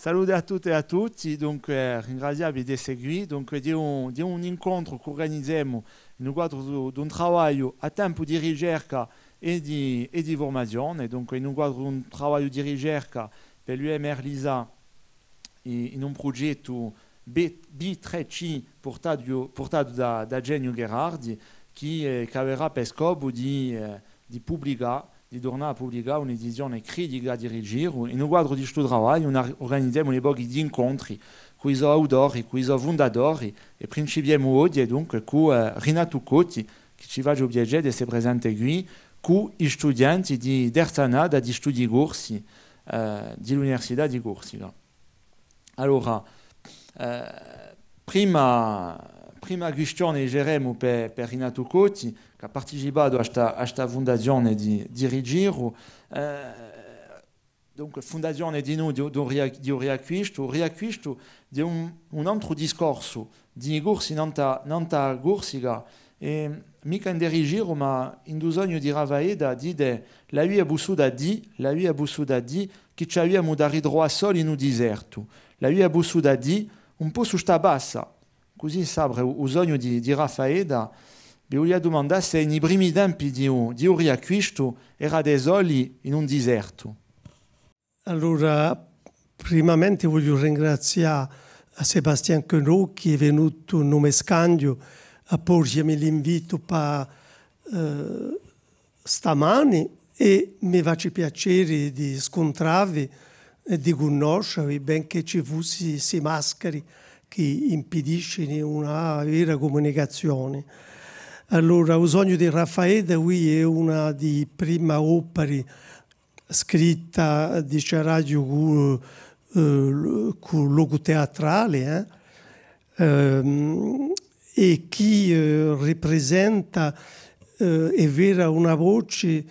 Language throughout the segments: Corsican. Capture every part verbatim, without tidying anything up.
Salute à tutte è à tutti, dunque, ringrazià vi d'esse quì. Dunque, hè un, hè un incontru chì urganizemu in u quadru d'un, d'un travagliu à tempu di ricerca è di, è di furmazione, dunque in u quadru d'un travagliu di ricerca per l'U M R LISA, in, in un prugettu B, B trè C purtatu, purtatu da, da Eugeniu Gherardi, chì, eh, chì averà per scopu di, eh, di publicà, di turnà à publicà un'edizione critica di Rigiru. In u quadru di stu travagliu, ur-, urganizemu uni pochi d'incontri cù i so autori, cù i so fundatori, è principiemu oghje, dunque, cù, eh, Rinatu Coti, chì ci face u piacè d'esse presente quì, cù i studienti di terza annata di studii corsi, eh, di l'Università di Corsica. Allora, eh, prima, prima quistione diceremu per, per Rinatu Coti, chì hà participatu à sta, à sta fundazione di, di Rigiru, eh, dunque, fundazione dinù di, di u Ria-, di u Riacquistu, u Riacquistu hè un, un antru discorsu di i Corsi nant'à, nant'à a Corsica, è micca ind'è Rigiru, ma in u sognu di Raffaedda, dite, l'avia pussuta dì, l'avia pussuta dì, chì ci aviamu da ritruvà soli in u disertu, l'avia pussuta dì, ùn possu stà bassa. Cusì s'apre u, u sognu di, di Raffaedda. Vi vulia dumandà s'è in i primi tempi di u, di u Riacquistu erate soli in un disertu. Allora, primamente vogliu ringrazià à Sébastien Quenot chì hè venutu in u me scanghju à porghjimi l'invitu pà, eh, stamani, è mi faci piaceri di scuntrà vi è di cunnoscia vi, benchè ci fussi sti mascari chì impidiscini una vera cumunicazioni. Allora, u sognu di Raffaedda, quì, hè una di i primi operi scritta, diciaraghju, cù, eh, cù locu teatrali, eh, ehm, è chì, eh, riprisenta, eh, hè vera, una voci,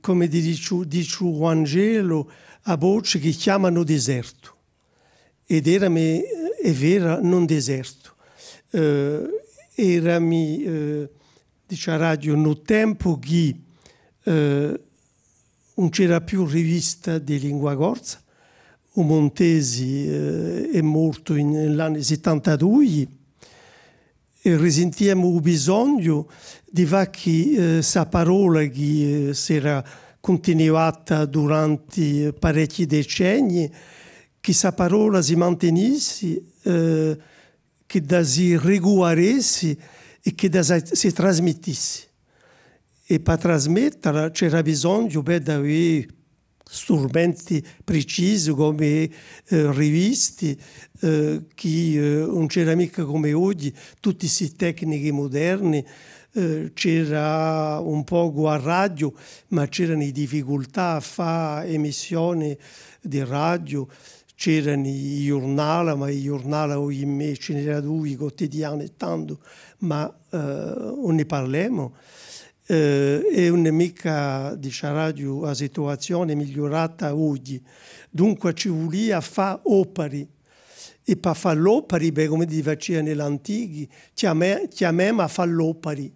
cum'è dici, dici u Vangelu, a voci chì chjama in u disertu. Ed erami, eh, hè vera, in un disertu. Eh, erami, eh, diciaraghju, in u tempu chì, eh, ùn c'era più rivista di lingua corsa, u Muntesi, eh, hè mortu in, in l'anni sittantadui, è risintiamu u bisognu di fà chì, eh, sta parolla chì, eh, s'era cuntinuata duranti parechji decenni, chì sta parolla si mantinissi, eh, ch'edda si ricuvaressi è ch'edda si, si trasmittissi. È pà trasmettala c'era bisognu, bè, d'avè strumenti pricisi cum'è, eh, rivisti, eh, chì, eh, ùn c'era micca cum'è oghji tutti sti tecnichi muderni, eh, c'era un pocu a radiu, ma c'erani i difficultà à fà emissioni di radiu, c'erani i ghjurnali, ma i ghjurnali, oimè, ci n'era dui cutidiani tandu, ma, eh, ùn ni parlemu. Eh, è ùn hè micca, diciaraghju, a situazioni migliurata oghji. Dunque ci vulia à fà opari. È pà fà l'opari, bè, cum'eddi faciani l'antichi, chjamè-, chjamemu à fà l'opari,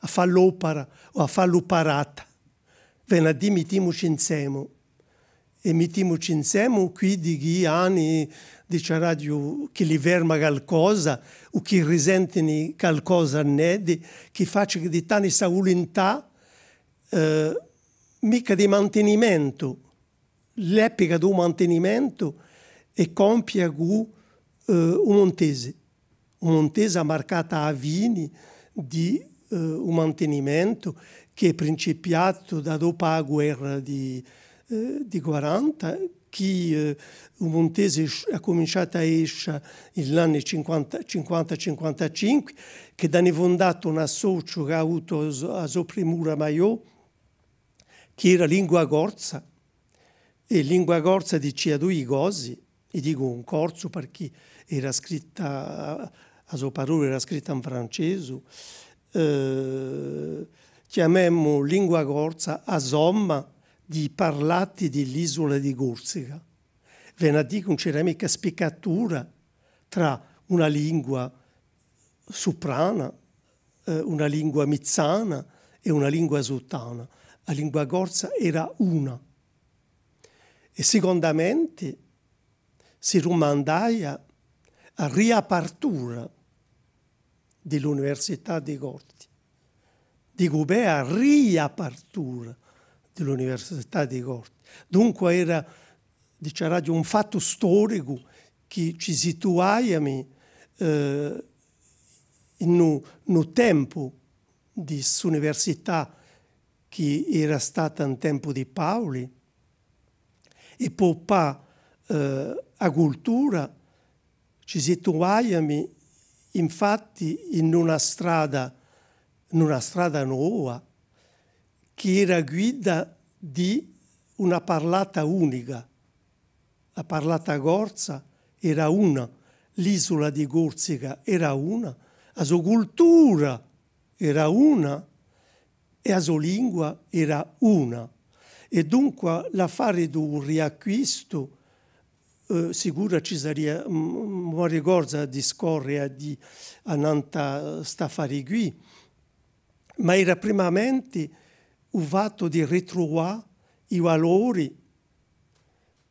à fà l'opara o à fà l'uparata. Veni à dì mittimuci insemu. È mittimuci insemu quiddi chì ani, diciaraghju, chì li ferma calcosa, o chì risentini calcosa in eddi, chì faci chì di tani sta vulintà, eh, micca di mantinimentu. L'epica di u mantinimentu hè compia cù, eh, u Muntesi. U Muntesi hà marcatu a fini di, eh, u mantinimentu chì hè principiatu da dopu a guerra di, eh, di quaranta, chì, eh, u Muntesi hà cuminciatu à escia in l'anni cinquanta, cinquanta, cinquantacinque, chì d'ani fundatu un associu chì hà avutu a so, a so primura maiò, chì era Lingua Corsa, è Lingua Corsa dicia dui cosi, è dicu in corsu parchì era scritta, a so parolla era scritta in francesu, eh, chjamemu Lingua Corsa a somma di i parlati di l'isula di Corsica. Veni à dì chì ùn c'era micca spiccatura trà una lingua suprana, eh, una lingua mizzana è una lingua suttana. A lingua corsa era una. È sicundamenti, si dumandaia a riapartura di l'Università di Corti. Dicu bè, a riapartura di l'Università di Corti. Dunque era, diciaraghju, un fattu storicu chì ci situaiami, eh, in u, in u tempu di st'università chì era stata in tempu di Paoli, è po pà, eh, a cultura, ci situaiami infatti in una strada, in una strada nova, chì era guida di una parlata unica. A parlata corsa era una, l'isula di Corsica era una, a so cultura era una, è a so lingua era una. È dunqua l'affari di u riacquistu, eh, sicura ci saria, m-, m-, m'arricordu di scorre à di, annant'à st'affari quì, ma era primamenti u fattu di ritruvà i valori,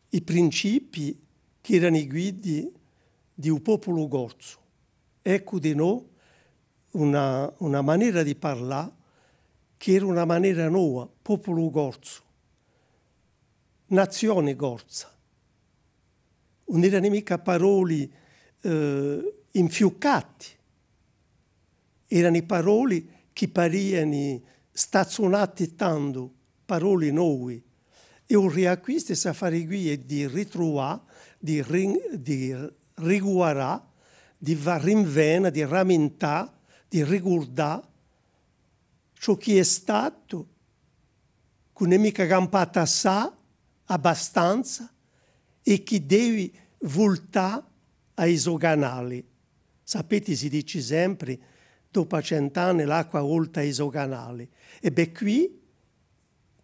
i principii chì erani i guidi di u populu corsu. Eccu dinò una, una manera di parlà chì era una manera nova, populu corsu, nazioni corsa. Ùn erani micca paroli, eh, infiuccati, erani paroli chì pariani stazzunati tandu, paroli novi. È u riacquistu hè st'affari quì, hè di ritruvà, di rin-, di ricuvarà, di fà rinvena, di ramintà, di ricurdà ciò chì hè statu, chì ùn hè micca campatu assai, abbastanza, è chì devi vultà à i so canali. Sapeti, si dici sempri, dopu à cent'anni l'acqua volta à i so canali. È bè, quì,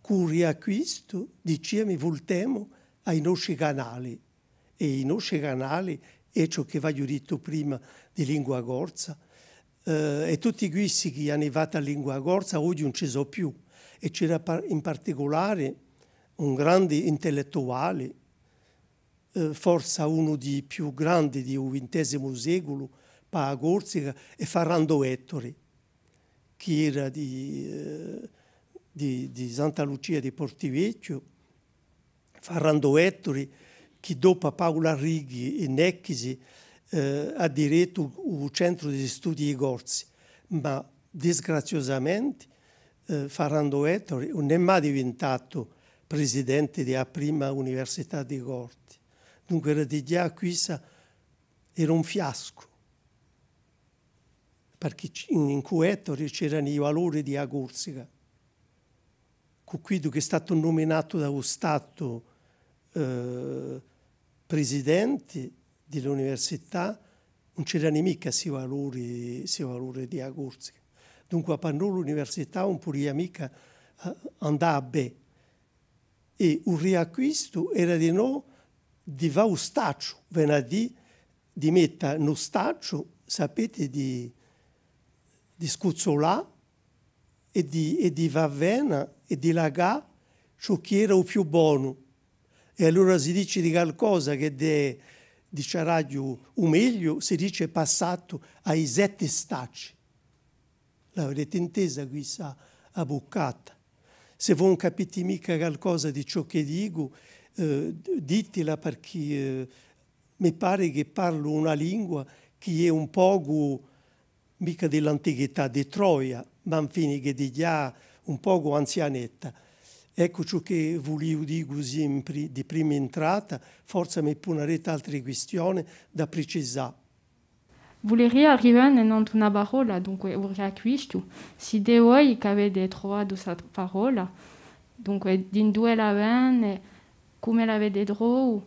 cù u riacquistu, diciami, vultemu à i nosci canali. È i nosci canali, hè ciò chì v'aghju dittu prima di lingua corsa, eh, è tutti quissi chì ani fattu a lingua corsa, oghji ùn ci sò più. È c'era par-, in particulari un grandi intellettuali, eh, forsa unu di i più grandi di u vintesimu seculu, pà a Corsica, hè Ferrandu Ettori, chì era di, eh, di, di Santa Lucia di Portivechju, Ferrandu Ettori, chì dopu à Paulu Arrighi in Ecchisi, eh, hà direttu u Centru di Studii Corsi, ma disgraziosamenti, eh, Ferrandu Ettori ùn hè mai diventatu presidenti di a prima Università di Corti. Dunque era dighjà quissa, era un fiascu, parchì c-, in, incù Ettori c'erani i valori di a Corsica. Cù quiddu chì hè statu numinatu da u Statu, eh, presidenti di l'università, ùn c'erani micca sti valori, sti valori di a Corsica. Dunque, pà no l'università ùn pudia micca, eh, andà bè. È u riacquistu era dinò di fà u stacciu, vena à dì, di metta in u stacciu, sapeti, di, di scuzzulà è di, è di fà vena è di lacà ciò chì era u più bonu. È allora si dici di calcosa chì hè, diciaraghju, u megliu, si dici passatu à i setti stacci. L'avareti intesa quissa abbuccata. S'è vo ùn capiti micca calcosa di ciò chì dicu, eh, d-, ditila, parchì, eh, mi pari chì parlu una lingua chì hè un pocu, micca di l'antichità di Troia, ma infini chì hè dighjà un pocu anzianetta. Eccu ciò chì vuliu dì cusì in pri-, di prima intrata, forsa mi punareti altri quistioni da pricisà. Vuleria rivene nantu una parolla, dunque, u riacquistu. Site voi chì avete truvatu sta parolla, dunque, d'induve ella vene, cumu l'avete trovu,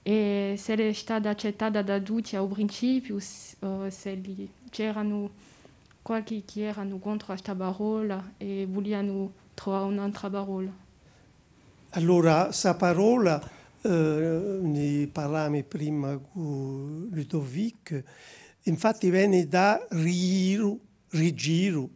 è s'ella hè stata accettata da tutti à u principiu, s-, o s'elli c'eranu qualchì chì eranu contru à sta parolla è vulianu truvà un'antra parolla. Allora, sta parolla, eh, ni parlami prima cù Ludovic, infatti veni da rigiru, rigiru,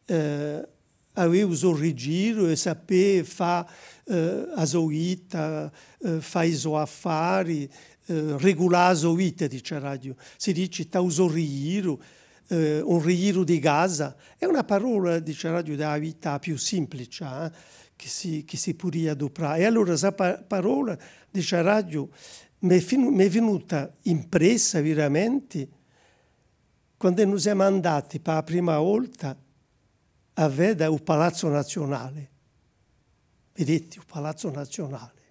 eh, avè u so rigiru è sapè fà, eh, a so vita, eh, fà i so affari, eh, regulà a so vita, diciaraghju. Si dici, t'hà u so righjiru, eh, un righjiru di casa. Hè una parolla, diciaraghju, di a vita più simplice, eh, chì si, chì si pudia aduprà. È allora sta pa-, parolla, diciaraghju, m'hè finu-, m'hè vinuta impressa veramenti quandu no semu andati pà a prima volta à veda u Palazzu Naziunali. Viditi, u Palazzu Naziunali.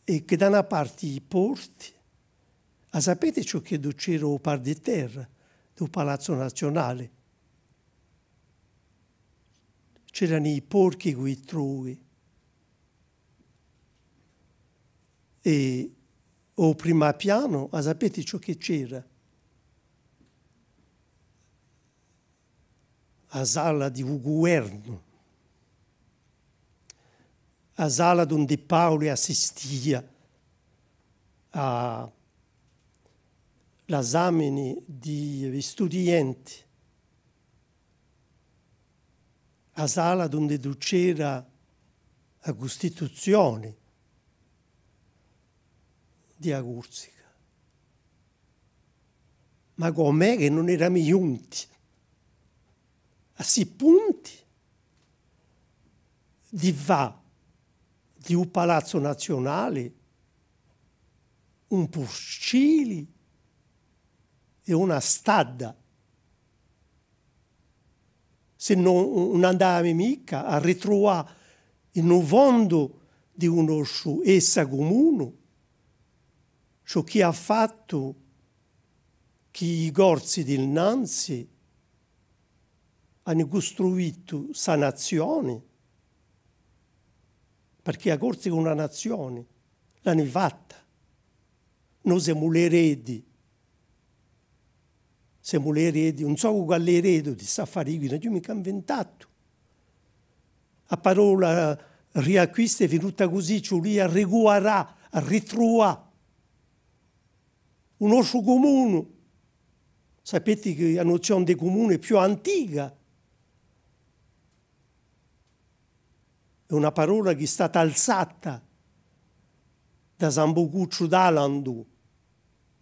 È chì da una parti i porti, a sapeti ciò chì c'era u par di terra di u Palazzu Naziunali? C'erani i porchi cù i troi. È à u primu pianu, a sapeti ciò chì c'era? A sala di u guvernu, a sala dundi Paoli assistia à l'esami di i studienti, a sala dundi c'era a Custituzioni di a Corsica. Ma cum'è chì ùn erami ghjunti à sti punti di fà di u Palazzu Naziunali un purcili è una stadda, s'è no ùn andavami micca à ritruvà in u fondu di u nostru essa cumunu ciò chì hà fattu chì i Corsi d'innanzi ani custruitu sta nazioni, parchì a Corsica hè una nazioni, l'ani fatta. No semu l'eredi, semu l'eredi, ùn sò quali eredi di st'affari quì, ùn l'aghju micca inventatu. A parolla riacquista hè vinuta cusì, ci vulia à ricuvarà, à ritruvà u nostru cumunu. Sapeti chì a nuzioni di cumunu hè più antica. Hè una parolla chì hè stata alzata da Sambucucciu d'Alandu.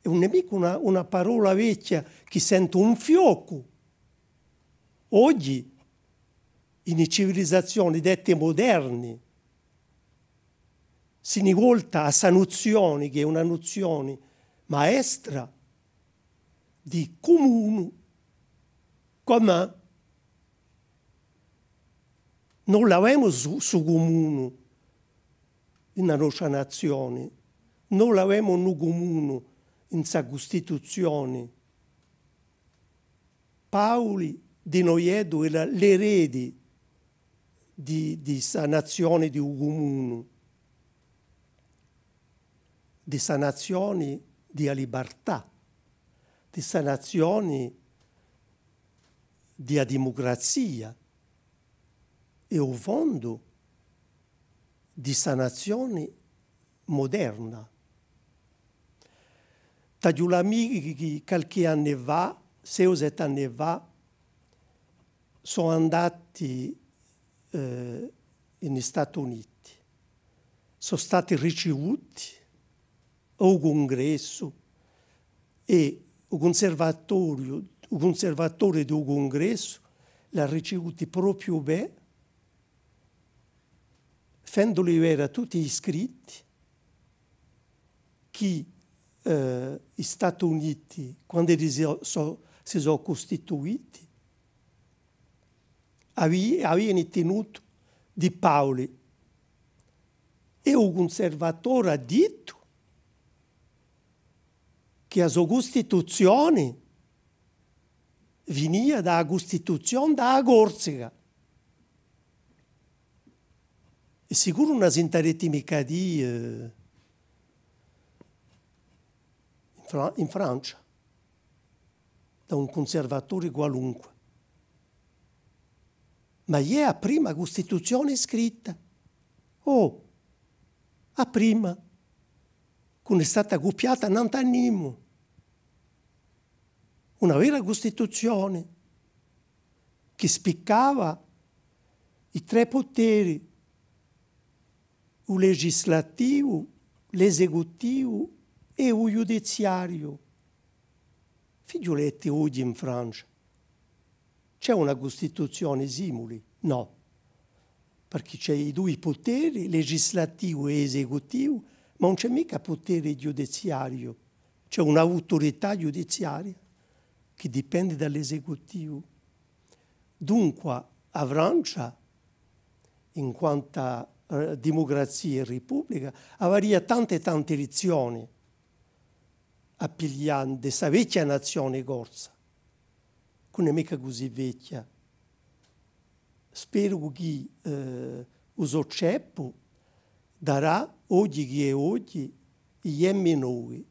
È ùn hè micca una, una parolla vechja chì sentu un fiocu. Oghji, in i civilizazioni detti muderni, si ni volta à sta nuzioni, chì hè una nuzioni maestra, di cumunu, commun. No l'avemu su, su cumunu in a nostra nazioni, no l'avemu u cumunu in sta Custituzioni. Paoli di Noietu era l'eredi di, di sta nazioni di u cumunu, di sta nazioni di a libertà, di sta nazioni di a dimucrazia è, à u fondu, di sta nazioni muderna. T'aghju l'amichi chì, chì qualchì anni fà, sei o setti anni fà, sò andati, eh, in i Stati Uniti. Sò stati ricivuti à u cungressu è u cunservatoriu, u cunservatori di u cungressu l'hà ricivuti propiu bè, fenduli veda tutti i scritti chì, eh, i Stati Uniti, quandu elli si sò, si sò custituiti, avi-, aviani tinutu di Paoli. È u cunservatori hà dittu chì a so Custituzioni vinia da a Custituzioni da a Corsica. È sicuru ùn a sintareti micca dì, eh, in Fra-, in Francia, da un cunservatori qualunque. Ma hè a prima Custituzioni scritta. Oh, a prima, chì ùn hè stata cupiata nant'à nimu. Una vera Custituzioni chì spiccava i trè puteri, u legislativu, l'esecutivu è u ghjudiziariu. Fighjuleti oghji in Francia. Ci hè una Custituzioni simuli? Nò. Parchì ci hè i dui puteri, legislativu è esecutivu, ma ùn ci hè micca puteri ghjudiziariu. Ci hè un'auturità ghjudiziaria chì dipendi da l'esecutivu. Dunqua, a Francia, in quant'à, eh, dimucrazia è ripublica, avaria tante, tante lizzioni à piglià di sta vechja nazioni corsa, chì ùn hè micca cusì vechja. Speru chì, eh, u so ceppu darà, oghji chì hè oghji, i ghjemmi novi.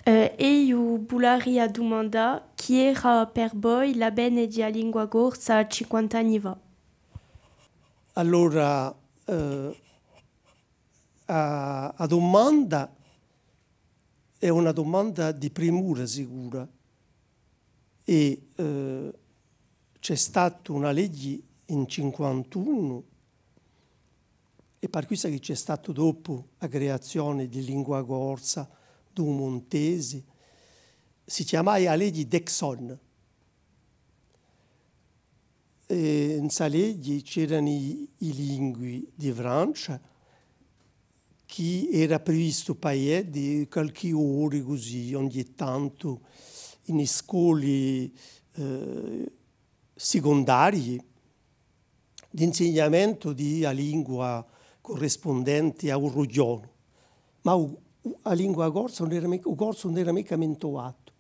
Eh, eiu vularia dumandà chì era per voi l'avvene di a lingua corsa cinquanta anni fà. Allora, eh, a, a dumanda hè una dumanda di primura sicura. È, eh, ci hè stata una leghji in cinquantunu, è par quissa chì ci hè statu dopu a creazioni di Lingua Corsa, di u Muntesi, si chjamaia a leghji Deixonne. È in sta leghji c'erani i, i lingui di Francia, chì era privistu pà eddi qualchì ora cusì, ogni tantu, in i scoli, eh, sicundarii, d'insignamentu di a lingua currispundenti à u rughjonu. Ma u, u, a lingua corsa ùn era micca, u corsu ùn era micca mintuvatu.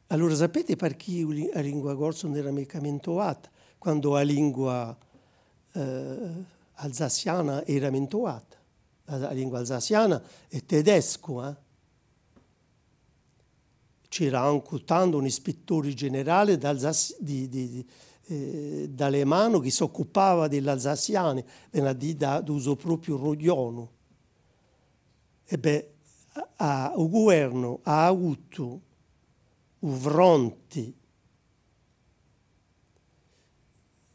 Allora, sapeti parchì u li-, a lingua corsa ùn era micca mintuvata, quandu a lingua, eh, alsaziana era mintuvata? A, a lingua alsaziana hè tedescu, eh? C'era ancu tandu un ispittori generali d'Alsazi-, di, di, di, eh, d'Alemanu chì s'occupava di l'Alsaziani, veni à dì da, di u so propiu rughjonu. È bè, a, a, u guvernu hà avutu u fronti,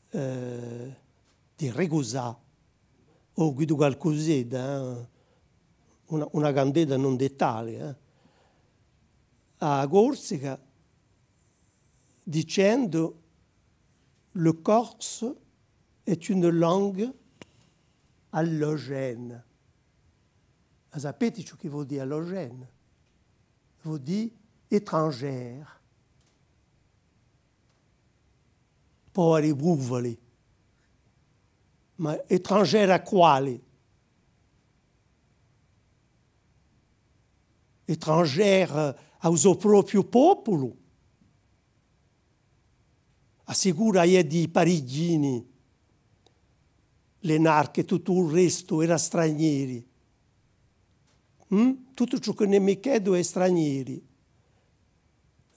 eh, di ricusà, o guidu qualcusedda, eh, una, una candedda non detale, eh, à a Corsica, dicendu: le corse est une langue allogène. A sapeti ciò chì vò dì allogène? Vò dì étrangère. Poveri bufali. Ma étrangère à quali? Étrangère à u so propiu populu? Assicura à eddi i parighjini, l'enarchi è tuttu u restu era stranieri. Mm? Tuttu ciò chì ùn hè micca eddu hè stranieri.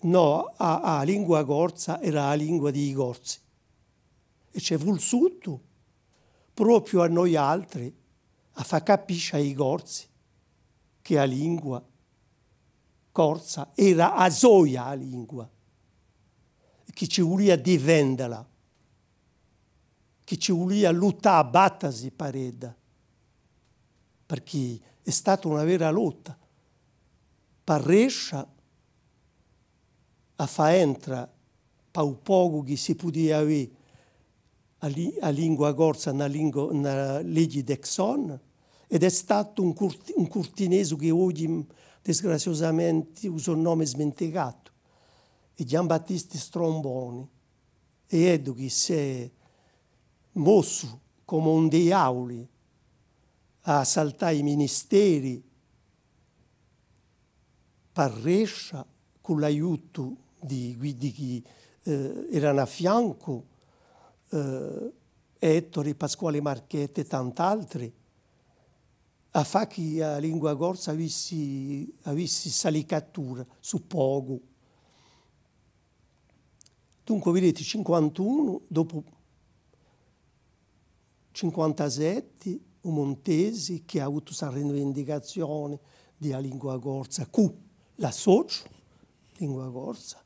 Nò, a, a lingua corsa era a lingua di i Corsi. È ci hè vulsutu, propiu à noialtri, à fà capiscia à i Corsi chì a lingua corsa era a soia lingua, è chì ci vulia difendela, chì ci vulia luttà, battasi par edda, parchì hè stata una vera lotta par riescia à fà entra, pà u pocu chì si pudia avè, a li-, a lingua corsa in a lingu-, in a leghji Deixonne, ed hè statu un curt-, un curtinesu chì oghji, disgraziusamenti, u so nome hè sminticatu, hè Ghjambattisti Stromboni, è eddu chì s'hè mossu cum'è un diavuli à assaltà i ministeri, par riescia, cù l'aiutu di quiddi chì, eh, erani à fiancu, eh, Ettori, Pasquali Marchetti è tant'altri, à fà chì a lingua corsa avissi, avissi sta licatura, stu pocu. Dunque, videti, cinquantunu, dopu cinquantasetti, u Muntesi, chì hà avutu sta rivindicazioni di a lingua corsa cù l'associu Lingua Corsa,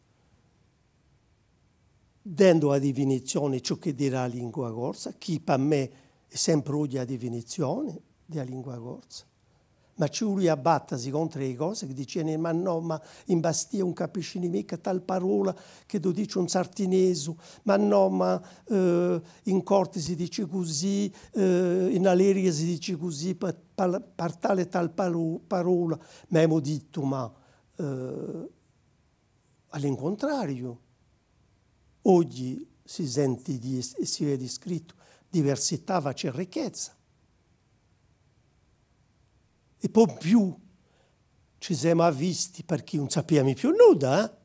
dendu a difinizioni ciò ch'edda era a lingua corsa, chì pà mè È sempre oghje a definizione di a lingua corsa. Ma ci vulia à battasi contr'à e cose chì diciani: ma nò, ma in Bastia ùn capiscini micca tal parolla chì t'u dici un sartinesu, ma nò, ma, eh, in Corti si dici cusì, eh, in Aleria si dici cusì, par, par, par tale è tal paro-, parolla. Ma emu dittu, ma, eh, à l'incuntrariu, oghji si senti di, è si vedi scrittu, diversità face ricchezza. È po in più ci semu avvisti, parchì ùn sapiami più nudda, eh?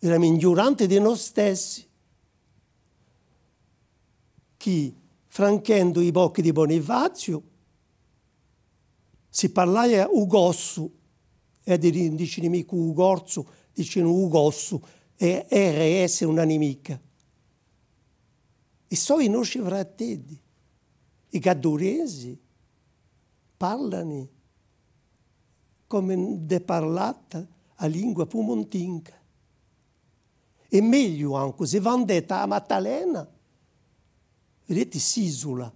Erami ignurante di no stessi, chì, franchendu i bocchi di Bunifaziu, si parlaia u cossu, è di, ùn dicini micca u corsu, dicini u cossu, è R S ùn ani micca. È sò i nosci frateddi, i gadduresi, parlani com'è hè parlata a lingua pumuntinca. È megliu ancu, s'è vo andeti à a Maddalena, videti s'isula,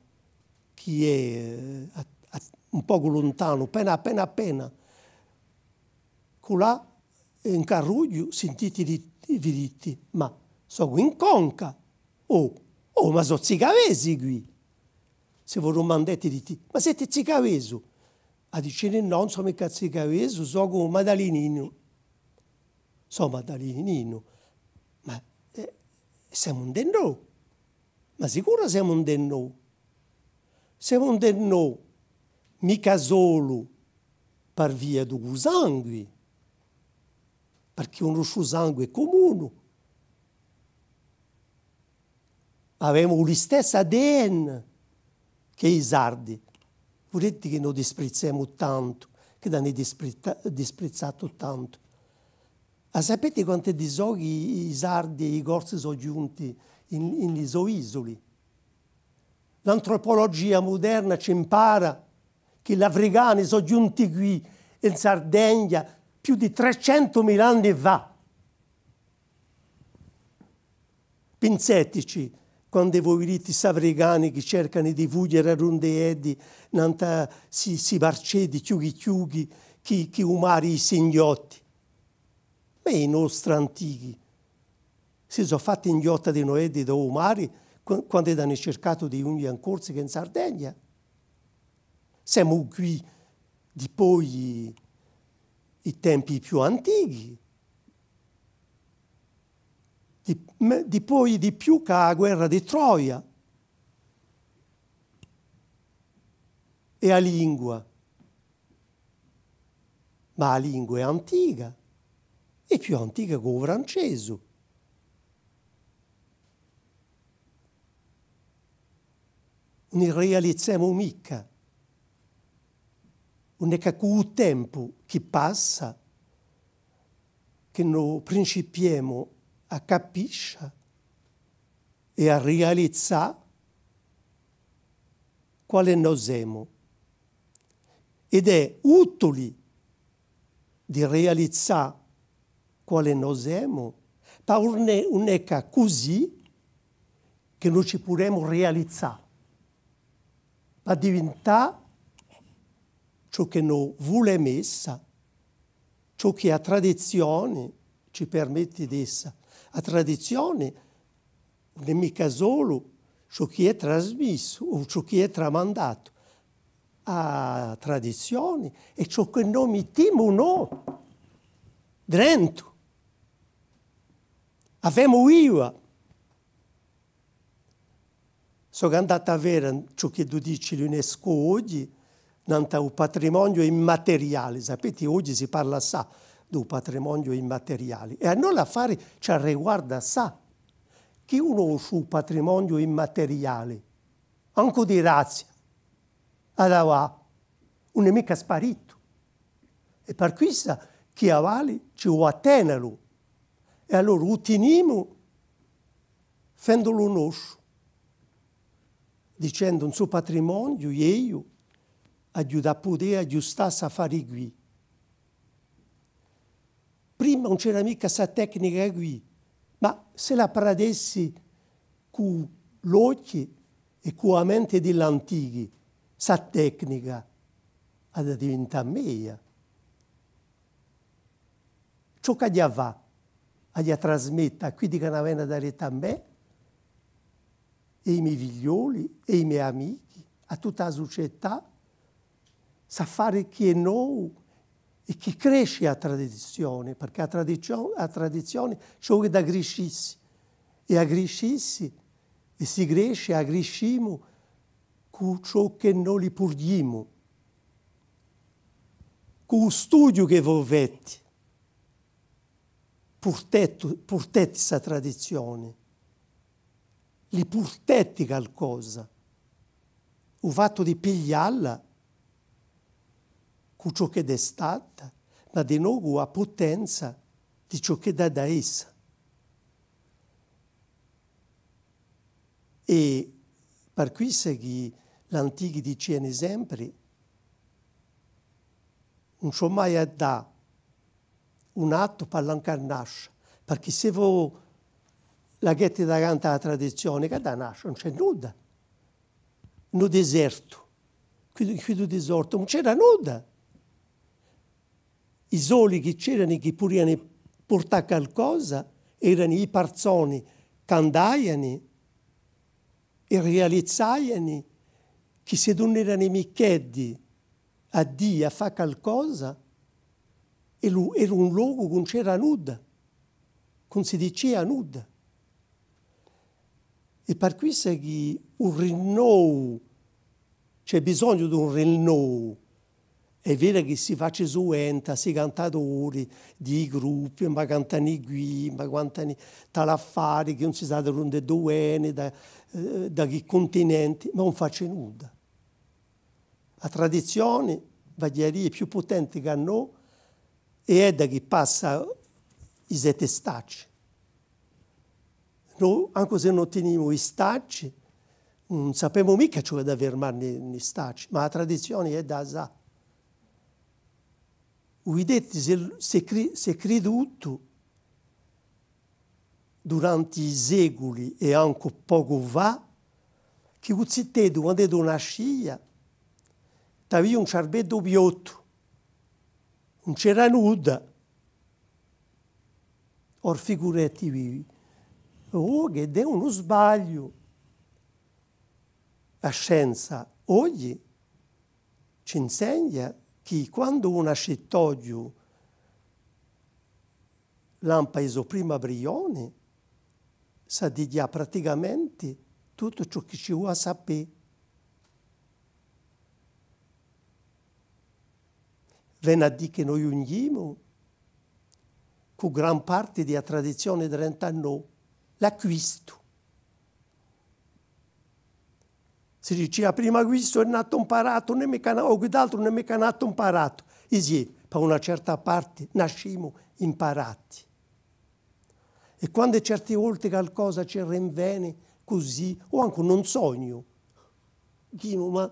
chì hè, eh, à, à, un pocu luntanu, appena, appena, appena. Culà, in carrughju, sintiti, di-, vi diti: ma sò in Conca. Oh, oh, ma sò zicavesi quì. S'è vo dumandeti, diti: ma seti zicavesu? A dicini: nò, ùn sò micca zicavesu, sò maddalininu. Sò maddalininu. Ma, eh, semu ind'è no. Ma sicuru semu ind'è no. Semu ind'è no, micca solu par via di u sangui, parchì u nostru sangui hè cumunu. Avemu listessu A D N chè i sardi. Vuleti chì no disprizzemu tantu, chì l'ani disprizzatu tantu? A sapeti quant'eddi sò chì i sardi è i corsi sò ghjunti in, in li so isuli? L'antropologia muderna ci impara chì l'africani sò ghjunti quì in Sardegna più di trecentumila anni fà. Pinseteci, quand'è vo viditi s'africani chì cercani di fughjiri à dun'eddi, nant'à sti, sti barceddi chjuchi chjuchi chì, chì u mari i s'inghjotti. Ma i nostri antichi si sò fatti inghjotta dinò eddi da u mari, qu-, quand'eddi ani circatu di ghjunghja in Corsica è in Sardegna. Semu quì dipoi i tempi più antichi, di, me-, dipoi di più chè a guerra di Troia. È a lingua? Ma a lingua hè antica, hè più antica chè u francesu. Ùn ni rializemu micca. Ùn hè chè cù u tempu chì passa chì no principiemu à capiscia è à rializà quale no semu. Ed hè utili di rializà quale no semu, ma ùn hè, ùn hè chè cusì chì no ci pudemu rializà, pà divintà ciò chì no vulemu essa, ciò chì a tradizioni ci permetti d'essa. A tradizioni ùn hè micca solu ciò chì hè trasmissu o ciò chì hè tramandatu. A tradizioni hè ciò chì no mittimu no drentu. A femu viva. Sò andatu à veda ciò chì dici l'UNESCO oghji, nant'à u patrimoniu immateriali. Sapeti, oghji si parla assà di u patrimoniu immateriali. È à no l'affari ci arriguarda assà. Chì ùn cunnosci u patrimoniu immateriali, ancu di grazia, hà da và, ùn hè micca sparitu. È par quissa chì avali ci voli à tenalu. È allora u tinimu fendulu nosciu, dicendu: in su patrimoniu eiu aghju da pudè aghjustà st'affari quì. Prima ùn c'era micca sta tecnica quì, ma s'ella pradessi cù l'ochji, è cù a mente di l'antichi, sta tecnica hà da divintà meia. Ciò ch'aghju à fà, aghju à trasmetta à quiddi chì n'avenu daretu à mè, è i me figlioli, è i me amichi, à tutta a sucetà, s'affare chì hè novu è chì cresce a tradizione, perchè a tradizio-, a tradizione ci vole da criscissi, è a criscissi, è si cresce, a criscimu cù ciò chì no li purghjimu, cù u studiu chì vo feti, purteti, purteti sta tradizione, li purteti calcosa. U fattu di piglialla cù ciò ch'edda hè stata, ma dinò cù a putenza di ciò ch'edda hà da essa. È par quissa chì l'antichi diciani sempri, ùn ci hè mai à dà un attu pà l'ancu à nascia, perchè s'è vo laghjeti davanti à a tradizioni, chì hà da nascia? Ùn ci hè nudda. In u disertu, quì, quì in u disertu, ùn c'era nudda. I soli chì c'erani chì pudiani purtà calcosa erani i parsoni ch'andaiani è rializaiani chì s'eddi ùn erani micca eddi à dì, à fà calcosa, era, era un locu chì ùn c'era nudda, chì ùn si dicia nudda. È par quissa chì un rinnovu, ci hè bisognu d'un rinnovu. Hè vera chì si faci suventi, sti cantadori di i gruppi, ma cantani quì, ma cantani tali affari, chì ùn si sà da induve veni, da, eh, da chì cuntinenti, ma ùn faci nudda. A tradizioni, vaghju à dì, hè più putenti chè no, è hè edda chì passa i sette staci. No, ancu s'è no tinimu i staci, ùn sapemu micca ciò chì hà da firmà in i, in i staci, ma a tradizioni hè da sà. U videti, s'hè, s'hè cri-, s'hè cridutu duranti i seculi è ancu pocu fà, chì u ziteddu, quand'eddu nascia, t'avia un ciarbeddu piottu, ùn c'era nudda. Or figuretivi, oh, chì hè unu sbagliu. A scienza oghji ci insegna chì quandu u nascitoghju lampa i so primi brioni, s'hà dighjà praticamenti tuttu ciò chì ci voli à sapè. Veni à dì chì no ghjunghjimu cù gran parti di a tradizioni di trentannove, l'acquistu. Si dicia, prima quistu hè natu imparatu, ùn hè micca na-, o quid'altru ùn hè micca natu imparatu. Iè, pà una certa parti nascimu imparati. È quandu certi volti calcosa ci rinveni cusì, o ancu in un sognu, dimu, ma,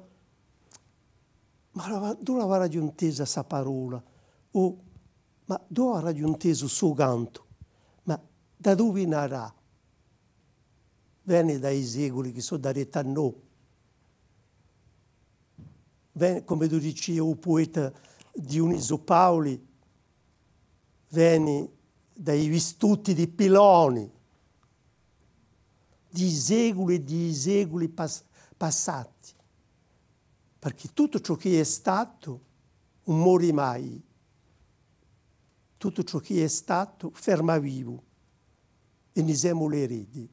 ma la, duva l'avaraghju intesa sta parola? O, ma duva avaraghju intesu stu cantu? Ma da duva vinarà? Veni da i seculi chì sò daretu à no. Veni, cum'eddu dicia u pueta Dionisiu Paoli, veni da i vistuti di Piloni, di i seculi è di i seculi pas-, passati. Perchè tuttu ciò chì hè statu ùn mori mai. Tuttu ciò chì hè statu ferma vivu. È ni semu l'eredi.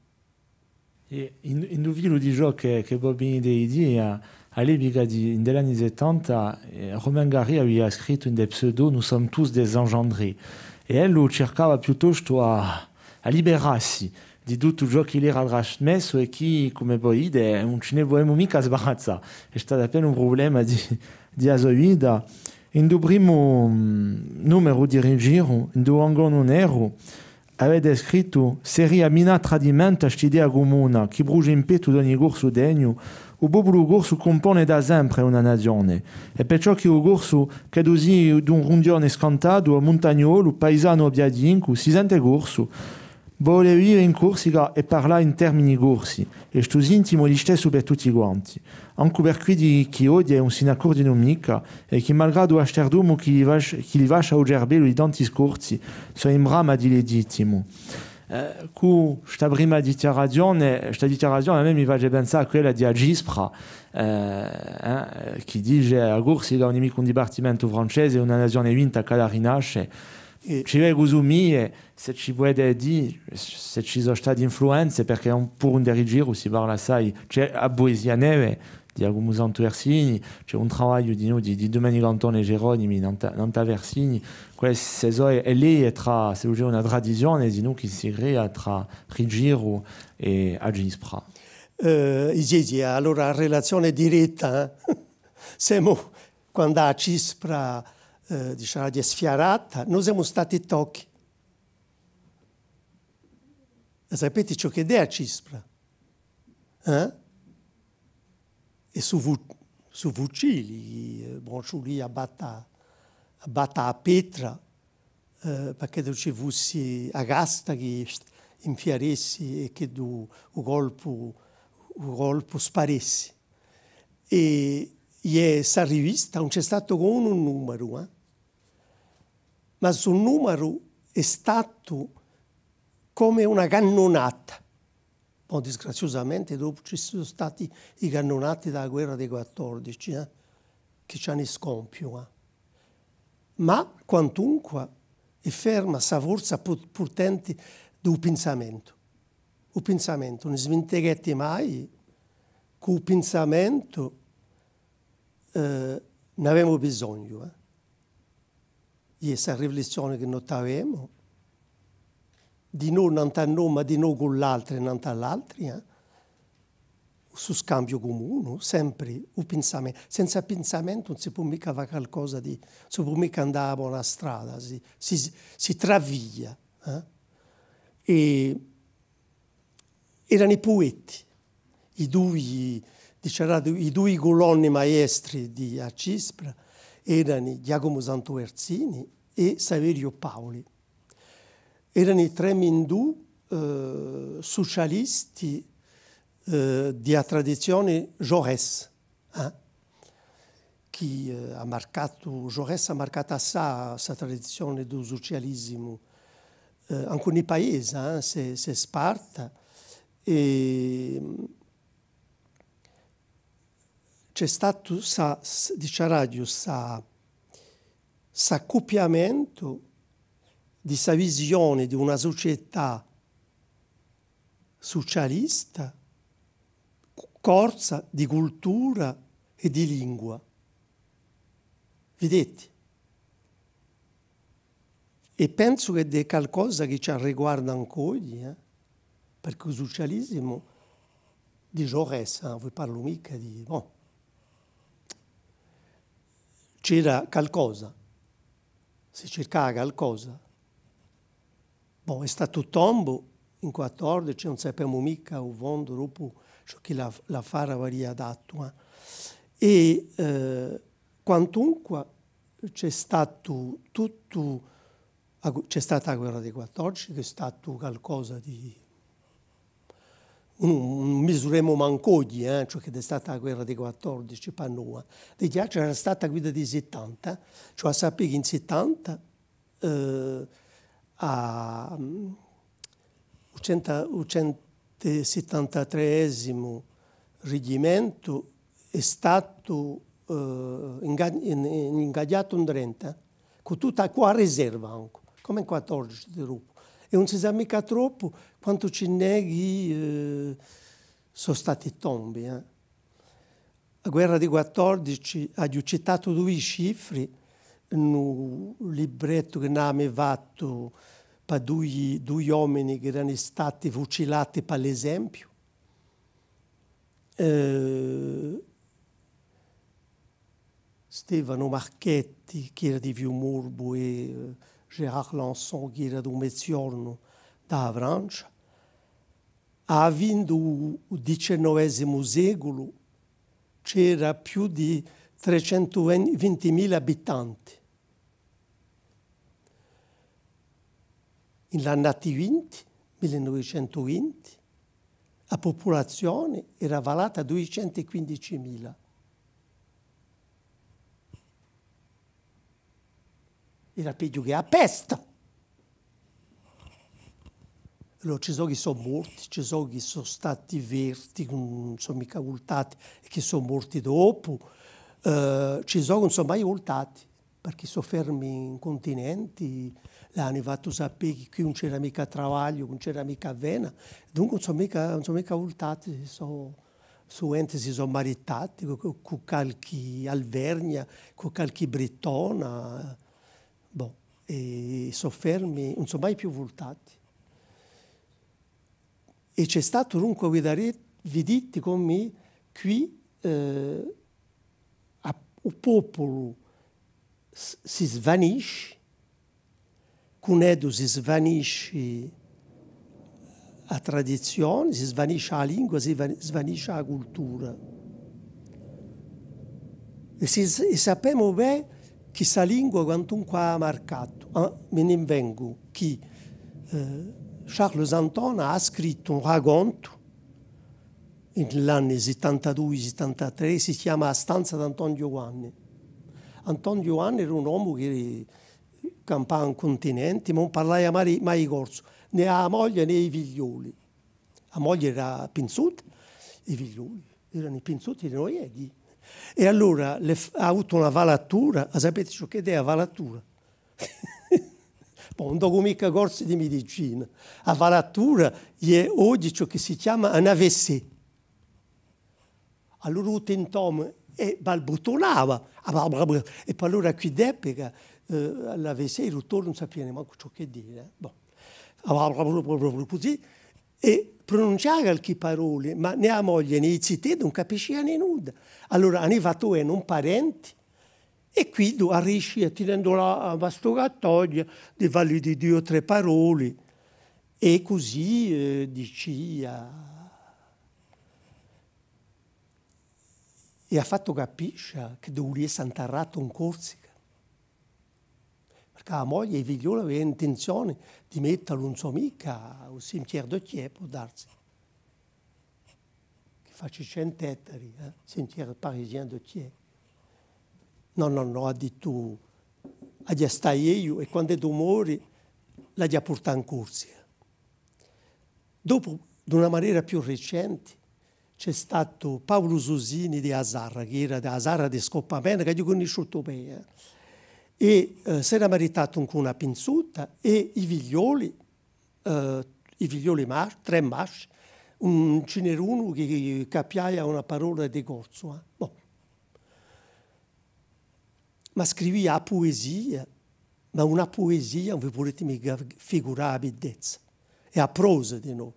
È in, in u filu di ciò chì, chì vo viniti di dì, à, à l'epica di, in l'anni settanta, eh, Romain Gary avia scrittu in des pseudos, Nous sommes tous des engendrés. È ellu circava piuttostu à, à liberassi di tuttu ciò chì l'era trasmessu è chì, cum'è vo dite, ùn ci ne vulemu micca sbarazzà. Hè statu appena un prublema di, di a so vita. In u primu, mm, numeru di Rigiru, in u Angonu Neru, avete scrittu: seria minà tradimentu à st'idea cumuna chì brucia in pettu d'ogni Corsu degnu, u populu corsu cumpone da sempre una nazione, è perciò chì u Corsu, ch'eddu sia d'un runghjone scantatu o muntagnolu, paisanu o biadincu, si sente Corsu, Vole vive in Corsica è parlà in termini corsi, è stu sintimu hè listessu per tutti quanti, ancu per quiddi chì oghje ùn si n'accurdinu micca, è chì, malgradu à st'ardumu chì li fasc-, chì li fascia u cerbellu di tanti scorzi, sò in brama di legittimu. Eh, cù sta prima dichjarazione, sta dichjarazione à mè mi face pensà à quella di A Cispra, eh, eh, chì dice: a Corsica ùn hè micca un dipartimentu francese, hè una nazione vinta chì hà da rinasce. È ci vecu sumie, s'è ci pudete dì, s'è ci sò state influenze, perchè un, puru in Rigiru si parla assai, ci hè a puesia neve di Ghjacumu Santu Versini, ci hè un travagliu di, di, di Dumenicu Antone Geronimi, nant'à, nant'à Versini, queste sò, è lì hè trà, s'ellu ci hè una tradizione, sinnò chì si crea trà Rigiru è A Cispra. Eh, iè, iè, allora a relazione diretta, eh? Semu, quand'è A Cispra, eh, dicemu, hè sfiarata, no semu stati tocchi. È sapete ciò ch'hè A Cispra? Eh? È su fu-, su fucili, eh, bon, ci vulia à batta, à batta a petra, eh, perchè ùn ci fussi a casta chì infiaressi è chì u, u colpu, u colpu sparessi. È, è sta rivista ùn ci hè statu chè unu numaru, eh? Ma stu numaru hè statu cum'è una cannunata. Bon, disgraziosamente, dopu ci sò stati i cannunati di a guerra di quattordici, eh, chì ci anu scompiu, eh. Ma, quantunque, hè ferma sta forza pu-, putente di u pinsamentu. U pinsamentu, ùn sminticheti mai chì u pinsamentu, eh, n'avemu bisognu, eh. Iè, sta riflessione chì no t'avemu, di no nant'à no, ma di no cù l'altri è nant'à l'altri, eh? Stu scambiu cumunu, sempri u pinsame-, senza pinsamentu ùn si pò micca fà calcosa di, ùn si pò micca andà à bona strada, si, si, si travia, eh? È erani pueti, i dui, diceraghju, i dui culonni maestri di A Cispra erani Ghjacumu Santu Versini è Saveriu Paoli. Erani tremindù, eh, sucialisti, eh, di a tradizioni Jaurès, eh, chì, eh, hà marcatu, Jaurès hà marcatu assai sta tradizioni di u sucialisimu, eh, ancu in i paesi, eh, s'hè, s'hè sparta. È, mm, ci hè statu sta, s-, diceraghju, sta, st'accuppiamentu di sta visioni di una sucietà sucialista, corsa, di cultura è di lingua. Videti? È pensu chì hè calcosa chì ci arriguarda ancu oghji, eh? Perchè u sucialisimu di Jaurès, eh, ùn vi parlu micca di, bon, c'era calcosa, si circava calcosa. Bon, hè statu tombu in quattordici, ùn sapemu micca u fondu, dopu ciò chì la, l'affare avaria datu, eh. È, eh, quantunque ci hè statu tuttu, a gu-, ci hè stata a guerra di quattordici, chì hè statu calcosa di, ùn, ùn misuremu mancu oghji, eh, ciò chì hè stata a guerra di quattordici pà noi. Dighjà ci era stata quidda di sittanta, ci hè à sapè chì in sittanta eh, à, mm, u centu, u centu settantatreesimu rigimentu hè statu, eh, inga-, in-, in-, ingagiatu in trenta, cù tutta, cù a riserva ancu, cum'è in quattordici di troppu. È ùn si sà micca troppu quantu ci n'hè chì, eh, sò stati tombi, eh. A guerra di quattordici, aghju citatu dui cifri, in u librettu chì n'avemu fattu pà dui, dui omini chì erani stati fucilati pà l'esempiu. Eh, Stefanu Marchetti, chì era di Fiumorbu, è, eh, Gérard Lançon, chì era di u Meziornu, da a Francia. À a fine di u, u dicennovesimu seculu c'era più di trecentu vintimila abitanti. In l'annati vinti, mille novecentu vinti, a pupulazione era falata à duiecentu è quindicimila. Era peghju chè a pesta. Allora, ci sò chì sò morti, ci sò chì sò stati ferti, chì ùn sò micca vultati è chì sò morti dopu, eh, ci sò chì ùn sò mai vultati, perchè sò fermi in cuntinenti, l'ani fattu sapè chì quì ùn c'era micca travagliu, ùn c'era micca avvena, dunque ùn sò micca, ùn sò micca vultati, sò, suvente si sò maritati cù, cù, cù calchì Alvernia, cù calchì Brittona, bon, è sò fermi, ùn sò mai più vultati. È ci hè statu dunque, vidare-, viditi cum'è quì, eh, a, u populu s-, si svanisci, cun eddu si svanisci a tradizioni, si svanisci a lingua, si sva-, svanisci a cultura. È si, è sapemu bè chì sta lingua quantunque hà marcatu. Ah, mi n'invengu chì, eh, Charles Santona hà scrittu un racontu in l'anni sittantadui, sittantatrè, si chjama A stanza d'Anton Ghjuvanni. Anton Ghjuvanni era un omu chì campava in cuntinenti, ma ùn parlava mai, mai corsu, nè a moglia nè i figlioli. A moglia era pinzuta, i figlioli erani pinzuti di noi. È allora l'hà f-, hà avutu una falatura, a sapeti ciò ch'ella hè a falatura? Bon, ùn docu micca corsi di midicina. A falatura hè oghji ciò chì si chjama un A V C. Allora u tintomu, eh, balbuttunava, è po allora à quid'epica, eh, l'A V C, i duttori ùn sapiani mancu ciò ch'edda era, eh. Bon. Cusì, è prununciava calchì parola, ma nè a moglia nè i ziteddi ùn capisciani nudda. Allora ani fattu veni un parenti, è quiddu hà riisciu, tinendu la, a mastucatoghja, di falli dì dui o trè paroli, è cusì, eh, dicia, è hà fattu capiscia ch'eddu vulia essa intarratu in Corsica. Perchè a moglia è i figlioli aviani intenzioni di mettalu, ùn sò micca, à u cimetière de Thiers, pò darsi. Chì faci centu ettari, eh? Cimetière parisien de Thiers. Nò, nò, nò, hà dittu, aghju à stà eiu, è quand'eddu mori, l'aghju à purtà in Corsica. Dopu, d'una manera più recenti, ci hè statu Paulu Susini di a Sarra, chì era di a Sarra di Scopamena, ch'aghju cunnisciutu bè, eh. È, eh, s'era maritatu cù una pinzuta è i figlioli, eh, i figlioli mas-, trè masci, ùn ci n'era unu chì, chì capiaia una parola di corsu, eh. Bon. Ma scrivia a puesia, ma una puesia, ùn vi pudeti micca figurà a biddezza. È a prosa dinò.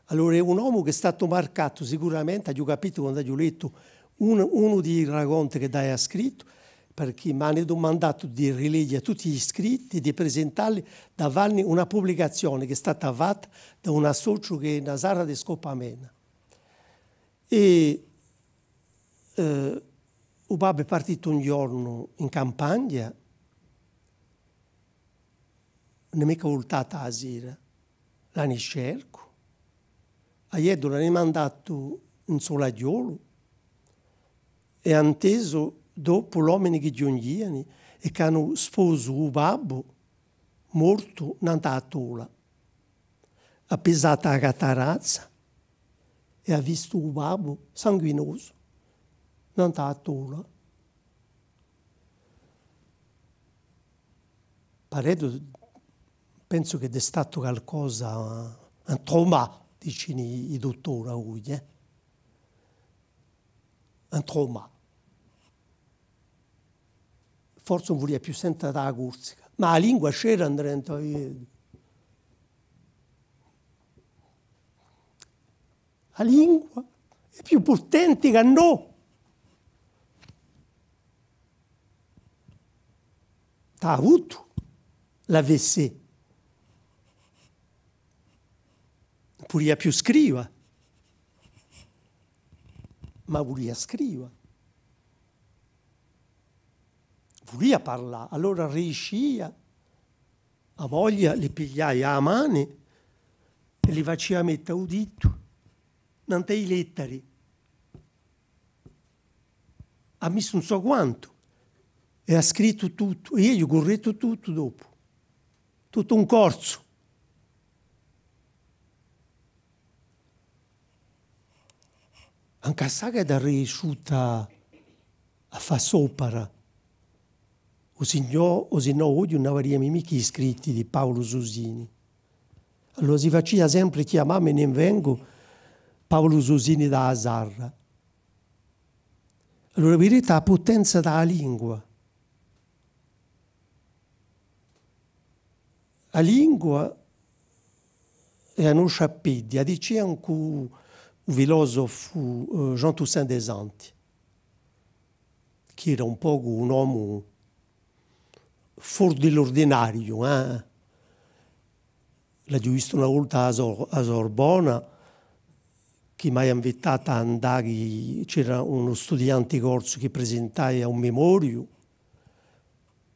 Allora, hè un omu chì hè statu marcatu sicuramenti, aghju capitu quand'aghju lettu un, unu di i raconti ch'eddu avia scrittu, perchè m'ani dumandatu di rileghja tutti i scritti, di presentalli, da fanni una publicazioni chì hè stata fatta da un associu chì hè in a Sarra di Scopamena. È Eh, u babbu hè partitu un ghjornu in campagna, ùn hè micca vultatu a sera, l'ani cercu, aieddu l'ani mandatu in Sulaghjolu è hà intesu dopu l'omini chì ghjunghjiani è ch'anu sposu u babbu mortu nant'à a tola. Hà pisatu a catarazza è hà vistu u babbu sanguinosu nant'à a tola. Pareddu, pensu ch'eddu hè statu calcosa, un trauma, dicini i, i duttori oghje, eh. Un trauma. Forse ùn vulia più senta da a Corsica, ma a lingua c'era indrentu, eh. A lingua hè più putenti chè no. T'hà avutu l'A V C. Ùn pudia più scriva. Ma vulia scriva. Vulia parlà. Allora riiscia, a moglia li pigliaia a mani, li facia metta u ditu nant'à i lettari. Hà missu ùn sò quantu è hà scrittu tuttu, è eiu correttu tuttu dopu. Tuttu in corsu. Ancu assai ch'edda hà riesciutu à fà st'opera. O sinnò, o sinnò oghje ùn avariami micca i scritti di Paulu Susini. Allora si facia sempri chjamà, mi n'invengu, Paulu Susini da a Sarra. Allora viditi a putenza da a lingua. A lingua hè a noscia peddi, a dicia ancu u filosofu, eh, Jean Toussaint Desanti, chì era un pocu un omu for di l'urdinariu, eh. L'aghju vistu una volta à a Sor-, à a Sorbona, chì m'avia invitatu à andà, chì c'era unu studianti corsu chì prisintaia un mimoriu,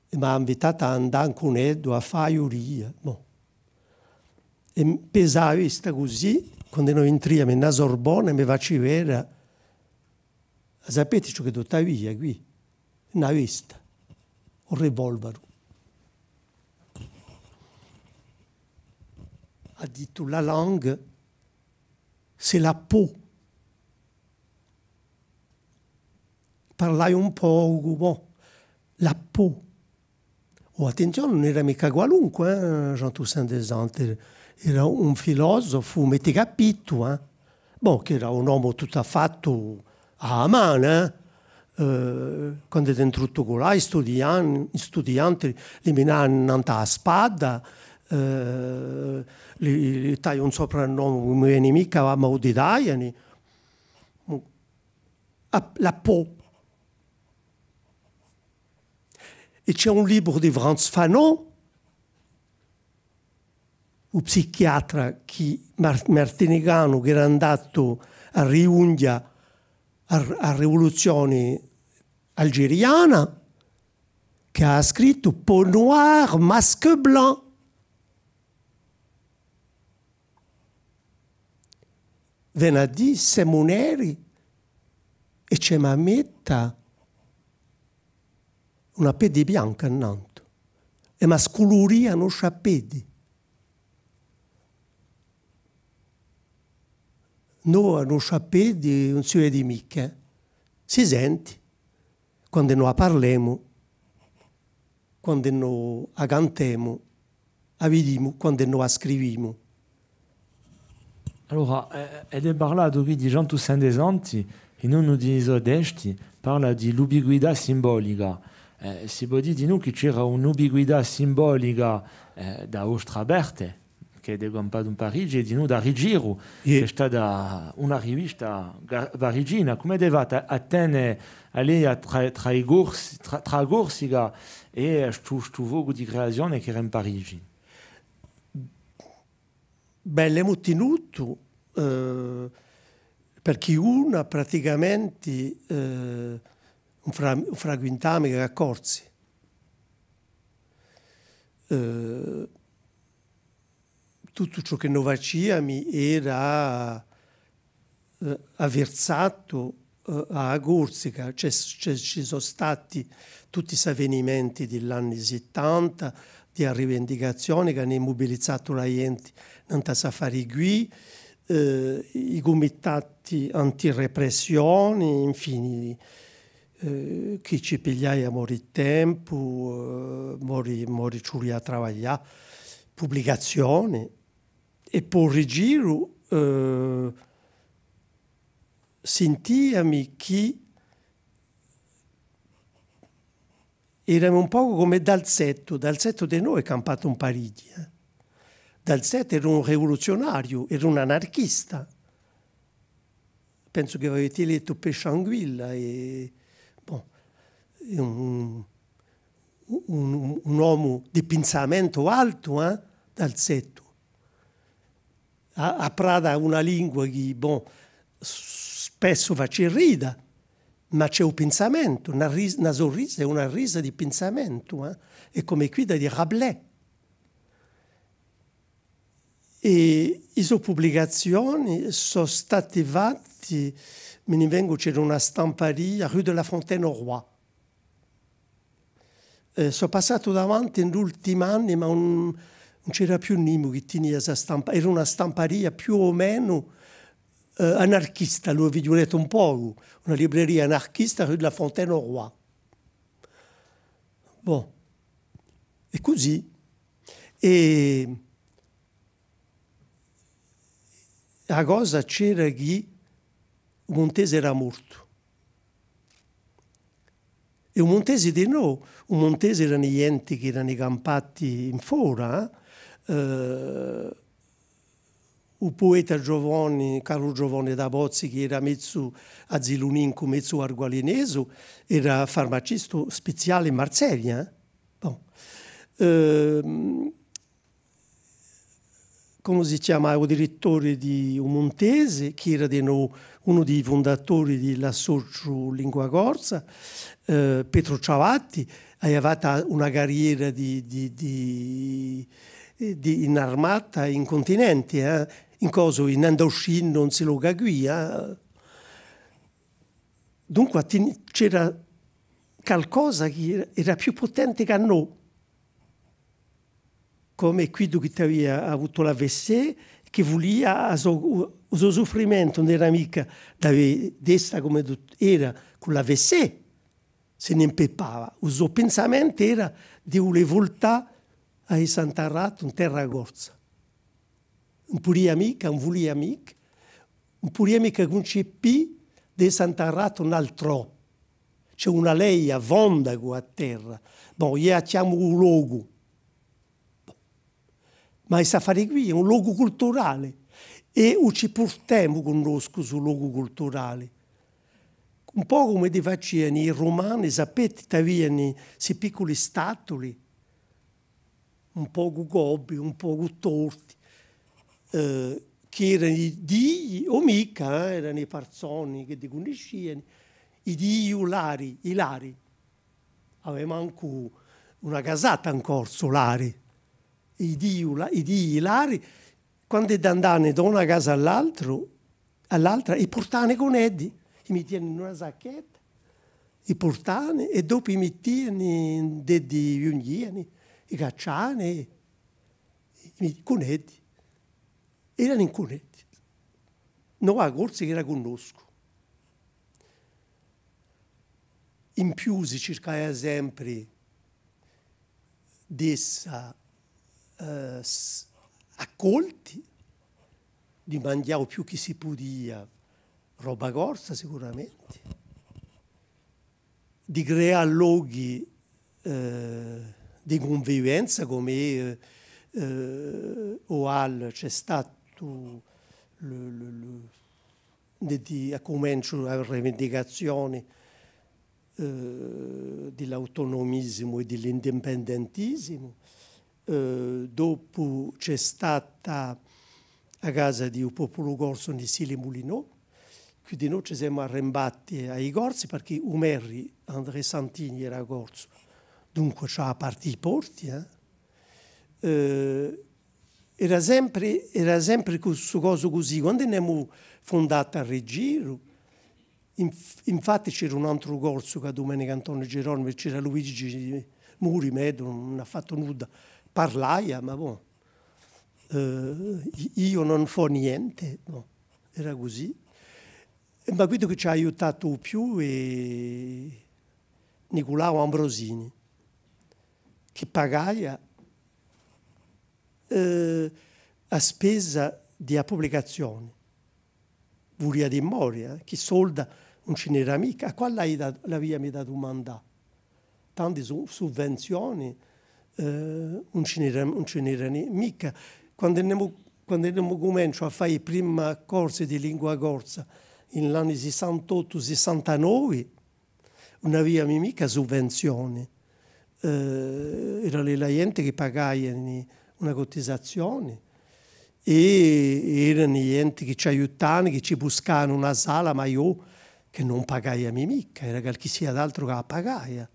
è m'avia invitatu à andà cun eddu à fà a ghjuria. Bon. È m-, pè a vista cusì, quandu no intriami in a Sorbona, mi faci veda, a sapeti ciò ch'eddu t'avia quì? Una vesta, un revolvaru. Hà dittu: la langue, c'est la peau. Parlai un pocu, bon, la peau. Oh, attenzione, ùn era micca qualunque, eh, Jean Toussaint Desanti, era un filosofu, m'eti capitu, eh. Bon, chì era un omu tuttu à fattu à a manu, eh. Eh, quandu hè intrutu culà, i studian-, i studianti li minavani nant'à a spadda, eh, li, li taiu un soprannomu, ùn mi veni micca, ma u li taiani. A, la peau. È ci hè un libru di Frantz Fanon, u psichiatra chì mar-, martinicanu chì era andatu à riunghja à, à a rivoluzioni algeriana, chì hà scrittu Peau noire, masque blanc. Veni à dì, semu neri è ci emu à metta una peddi bianca innantu, è emu à sculurì a noscia peddi. Noi a noscia peddi ùn si vedi micca, eh. Si senti quandu no a parlemu, quandu no a cantemu, a vidimu quandu no a scrivimu. Allora, eh, eti parlatu quì di Jean Toussaint Desanti, in unu di i so testi parla di l'ubiquità simbolica. Eh, si pò dì dinù chì c'era un'ubiquità simbolica, eh, da a vostra parte, chì eti campatu in Parigi, è dinù da Rigiru, chì hè stata una rivista ga-, parigina. Cumu eti fattu à, à tene a leia trà, trà i Corsi, trà, trà a Corsica è stu, stu focu di creazione chì era in Parigi? Bè, l'emu tinutu, eh, perchè una praticamenti, eh, ùn fra-, ùn fraquintami chè Corsi. Eh, tuttu ciò chì no faciami era, eh, avvirzatu, eh, à a Corsica. Ci hè, ci hè, ci sò stati tutti st'avvenimenti di l'anni sittanta, di a rivendicazioni chì ani mubilizatu a ghjenti nant'à st'affari quì, eh, i cumitati antirepressioni, infini, eh, chì ci pigliaia mori tempu, eh, mori, mori ci vulia à travaglià, publicazioni, è po Rigiru, eh, sintiami chì erami un pocu cum'è Dalzeto. Dalzeto dinò hè campatu in Parigi, eh. Dalzeto era un rivuluziunariu, era un anarchista. Pensu chì aveti lettu Pesciu Anguilla, è, bon, hè un, un, un, un omu di pinsamentu altu, eh, Dalzeto. A, a prata una lingua chì, bon, s-, spessu faci rida, ma ci hè u pinsamentu, una ris-, una so risa hè una risa di pinsamentu, eh? Hè cum'è quidda di Rabelais. È i so publicazioni sò stati fatti, mi n'invengu, c'era una stamparia, rue de la Fontaine au Roi. Eh, sò passatu davanti in l'ultimi anni, ma ùn, ùn c'era più nimu chì tinia sta stampa-, era una stamparia più o menu, eh, anarchista, l'avia dettu un pocu, una libreria anarchista, rue de la Fontaine au Roi. Bon, è cusì. È a cosa c'era chì u Muntesi era mortu. È u Muntesi di nò, u Muntesi erani ghjenti chì erani campati in fora, eh. Eh, u pueta Giovanni, Carlu Giovanni da Bozzi, chì era mezu azilunincu, mezu argualinesu, era farmacistu spiziali in Marseglia, eh. Bon. Ehm, cumu si chjamava u dirittori di u Muntesi, chì era di nò unu di i fundatori di l'associu Lingua Corsa, eh, Petru Ciavatti, avia fattu una carriera di, di, di, di, in armata, in cuntinenti, eh, in cosu, in Indocina, ùn si loca quì, eh. Dunque, tin-, c'era calcosa chì era, era più putenti chè nò. Cum'è quiddu chì t'avia avutu l'A V C, chì vulia a so, u, u so suffrimentu ùn era micca d'avè, d'essa cum'eddu era cù l'A V C, si n'impippava. U so pinsamentu era di vulè vultà à essa intarratu in terra corsa. Ùn pudia micca, ùn vulia micca, ùn pudia micca cuncipì d'essa intarratu in altrò. Ci hè una leia fonda cù a terra. Bon, eiu a chjamu u locu. Ma stu affari quì hè un locu culturali. È u ci purtemu cun noscu stu locu culturali. Un pocu cum'eddi faciani i Rumani, sapeti, t'aviani sti picculi statuli, un pocu gobbi, un pocu torti, eh, chì erani dii o micca, eh, erani parsoni chì li cunnisciani, i dii lari, i lari. Avemu ancu una casata in corsu, lari. I dii la-, i dii lari, quand'eddi andani da una casa à l'altru, à l'altra, i purtani cun eddi, i mittiani in una sacchetta, i purtani, è dopu i mittiani ind'eddi ghjunghjiani, i cacciani, i mit-, cun eddi. Erani cun eddi. Nò, a Corsica era cun noscu. In più si circaia sempri d'essa, eh, s-, accolti, di manghjà u più chì si pudia roba corsa sicuramenti, di creà lochi, eh, di cunvivenza, cum'è, eh, eh, o al, ci hè statu lu, lu, lu, di, di, à cumenciu a rivindicazioni, eh, di l'autunumisimu è di l'indipendentisimu. Eh, dopu ci hè stata a Casa di u Populu Corsu in Issy-les-Moulineaux, quì di noi ci semu arrimbati à i Corsi, parchì u merri André Santini era corsu, dunque ci hà apertu i porti, eh. Eh, era sempri, era sempri cussu cosu cusì. Quandu n'emu fundatu à Rigiru, inf-, infatti c'era un antru corsu chè Dumenicu Antoniu Geronimi, c'era Luigi Muri, ma ùn hà fattu nudda, parlaia, ma bon, eh, i-, eiu ùn fo nienti, bon, era cusì. Ma quiddu chì ci hà aiutatu u più hè Niculao Ambrosini, chì pagaia, eh, a spesa di a publicazioni. Vulia dì mori, eh, chì solda ùn ci n'era micca, à quale l'ai da-, l'aviami da dumandà? Tanti su-, suvvenzioni, eh, ùn ci n'era, ùn ci n'era ni-, micca. Quandu n'emu, quandu n'emu cumenciu à fà i primi corsi di lingua corsa, in l'anni sissantottu, sissantanove, ùn aviami micca suvvenzioni. Eh, erani a ghjenti chì pagaiani una cutisazioni è erani ghjenti chì ci aiutavani, chì ci buscavani una sala, ma eiu chì ùn pagaiami micca, era calchissia d'altru chì a pagaia.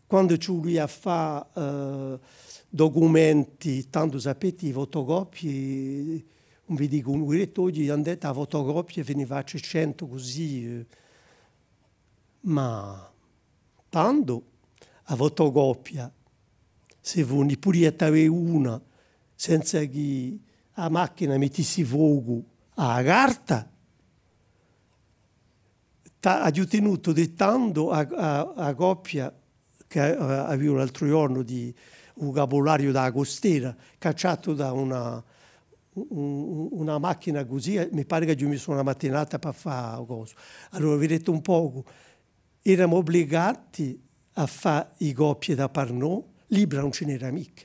quandu ci vulia à fà, eh, ducumenti, tandu sapeti, i fotocopii, ùn vi dicu unu direttu, oghji andeti à a fotocopia, vi ni faci centu cusì, eh. Ma tandu a fotocopia, s'è vo ni pudiati avè una senza chì a machina mittissi focu à a carta, ta-, aghju tinutu di tandu a, a, a copia chì, eh, aviu l'altru ghjornu di u vucabulariu da a Custera, cacciatu da una, u-, u-, una machina cusì, eh, mi pari ch'aghju missu una matinata pà fà u cosu. Allora, videti un pocu, eramu ubligati à fà i copii da par no, libra ùn ci n'era micca.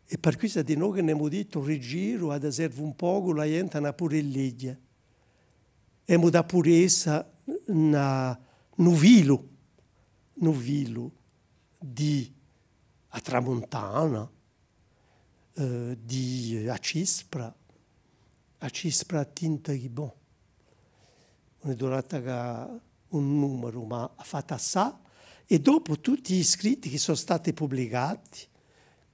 È par quissa dinò chì n'emu dittu, Rigiru hà da servi un pocu, a ghjenti hà da pudè leghja. Emu da pudè essa na, nu filu, nu filu di a Tramuntana, eh, di a Cispra, a Cispra à tinta chì, bon, ùn hè durata chè un numeru, ma hà fattu assai, è dopu tutti i scritti chì sò stati publicati,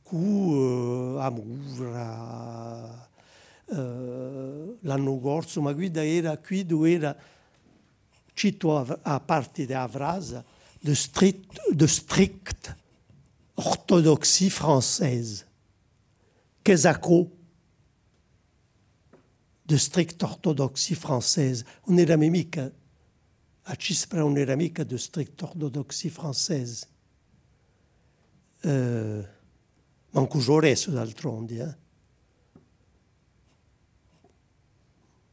cù, eh, a Muvra, eh, l'Annu Corsu, ma quidda era, quiddu era, citu a, a parti di a frasa, de strict-, de stricte orthodoxie française. Qu'est-ce que de stricte orthodoxie française? Ùn era micca, a Cispra ùn era micca de stricte orthodoxie française. Eh, mancu u so restu d'altrondi, eh.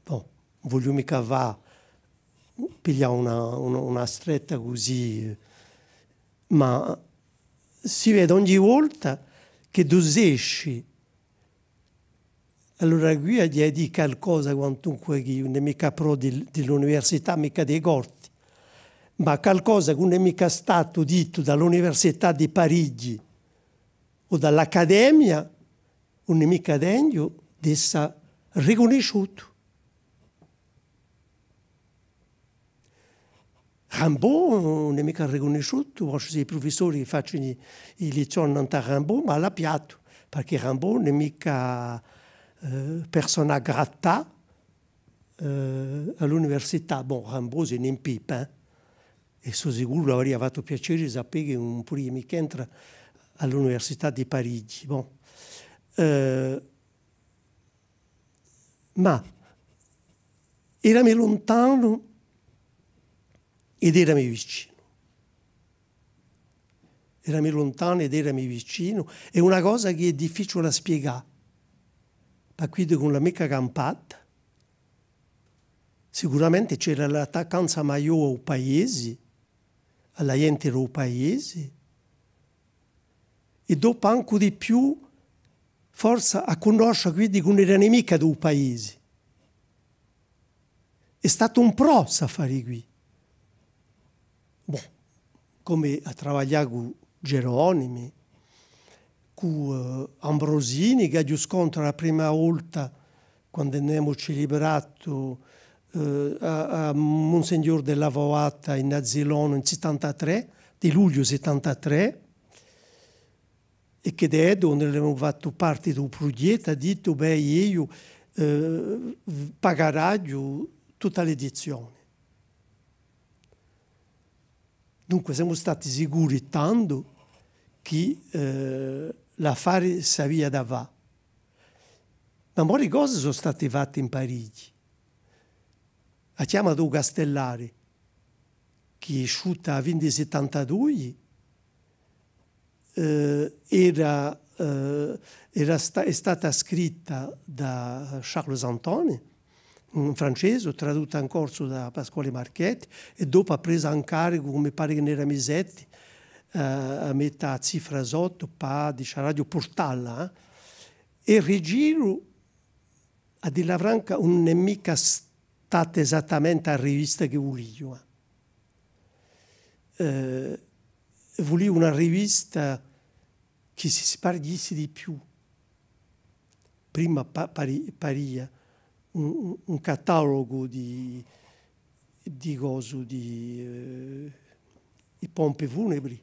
Bon, ùn vogliu micca fà, piglià una, una, una stretta cusì, eh, ma si vede ogni volta chì tù esci. Allora quì aghju da dì calcosa quantunque chì ùn hè micca prò di, di l'università, micca di i corsi, ma calcosa chì ùn hè micca statu dittu da l'Università di Parigi o da l'Accademia, ùn hè micca degnu d'essa ricunnisciutu. Rimbaud ùn hè micca ricunnisciutu, poscia i prufissori facini i, i lizzioni nant'à Rimbaud, ma l'hà pigliatu, perchè Rimbaud ùn hè micca, eh, persona grata, eh, à l'università. Bon, Rimbaud si n'impipa, eh. È sò sicuru l'avaria fattu piacè di sapè chì ùn pudia micca entra à l'Università di Parigi. Bon. Eh, Ma erami luntanu ed erami vicinu. Erami luntanu ed erami vicinu. Hè una cosa chì hè difficiule à spiegà. Pà quiddu chì ùn l'hà micca campata, sicuramente c'era l'attaccanza maiò à u paesi, à a ghjenti di u paesi, è dopu ancu di più, forsa à cunnoscia quiddi chì ùn erani micca di u paesi. Hè statu un prò st'affari quì. Bon, cum'è à travaglià cù Geronimi, cù, eh, Ambrosini, chì aghju scontru a prima volta quandu n'emu cilibratu, eh, à, à Monsignor Della Foata in Azilonu in settantatrè, di lugliu settantatrè, è chì d'eddu, quandu l'emu fattu parti di u prughjettu, hà dittu: «Bè, eiu, eh, pagaraghju tutta l'edizioni.» Dunque, semu stati sicuri tandu chì, eh, l'affari s'avia da fà. Ma mori cosi sò stati fatti in Parigi. A chjama di u Castellari, chì hè isciuta à a fini di settantadui, eh, era, eh, era sta-, hè stata scritta da Charles Antoni, un francese, tradutta in corsu da Pasquale Marchetti, è dopu hà presu in caricu, mi pari chì n'era Misetti, eh, à metta a cifra sottu, pà, diceraghju, purtalla, eh. È Rigiru, à dilla franca, ùn hè micca stata esattamente a rivista ch'e vuliu, eh. Eh, vuliu una rivista chì si sparghjissi di più. Prima pa-, pari-, paria un, un, un catalogu di, di cosu, di, eh, i pompi funebri.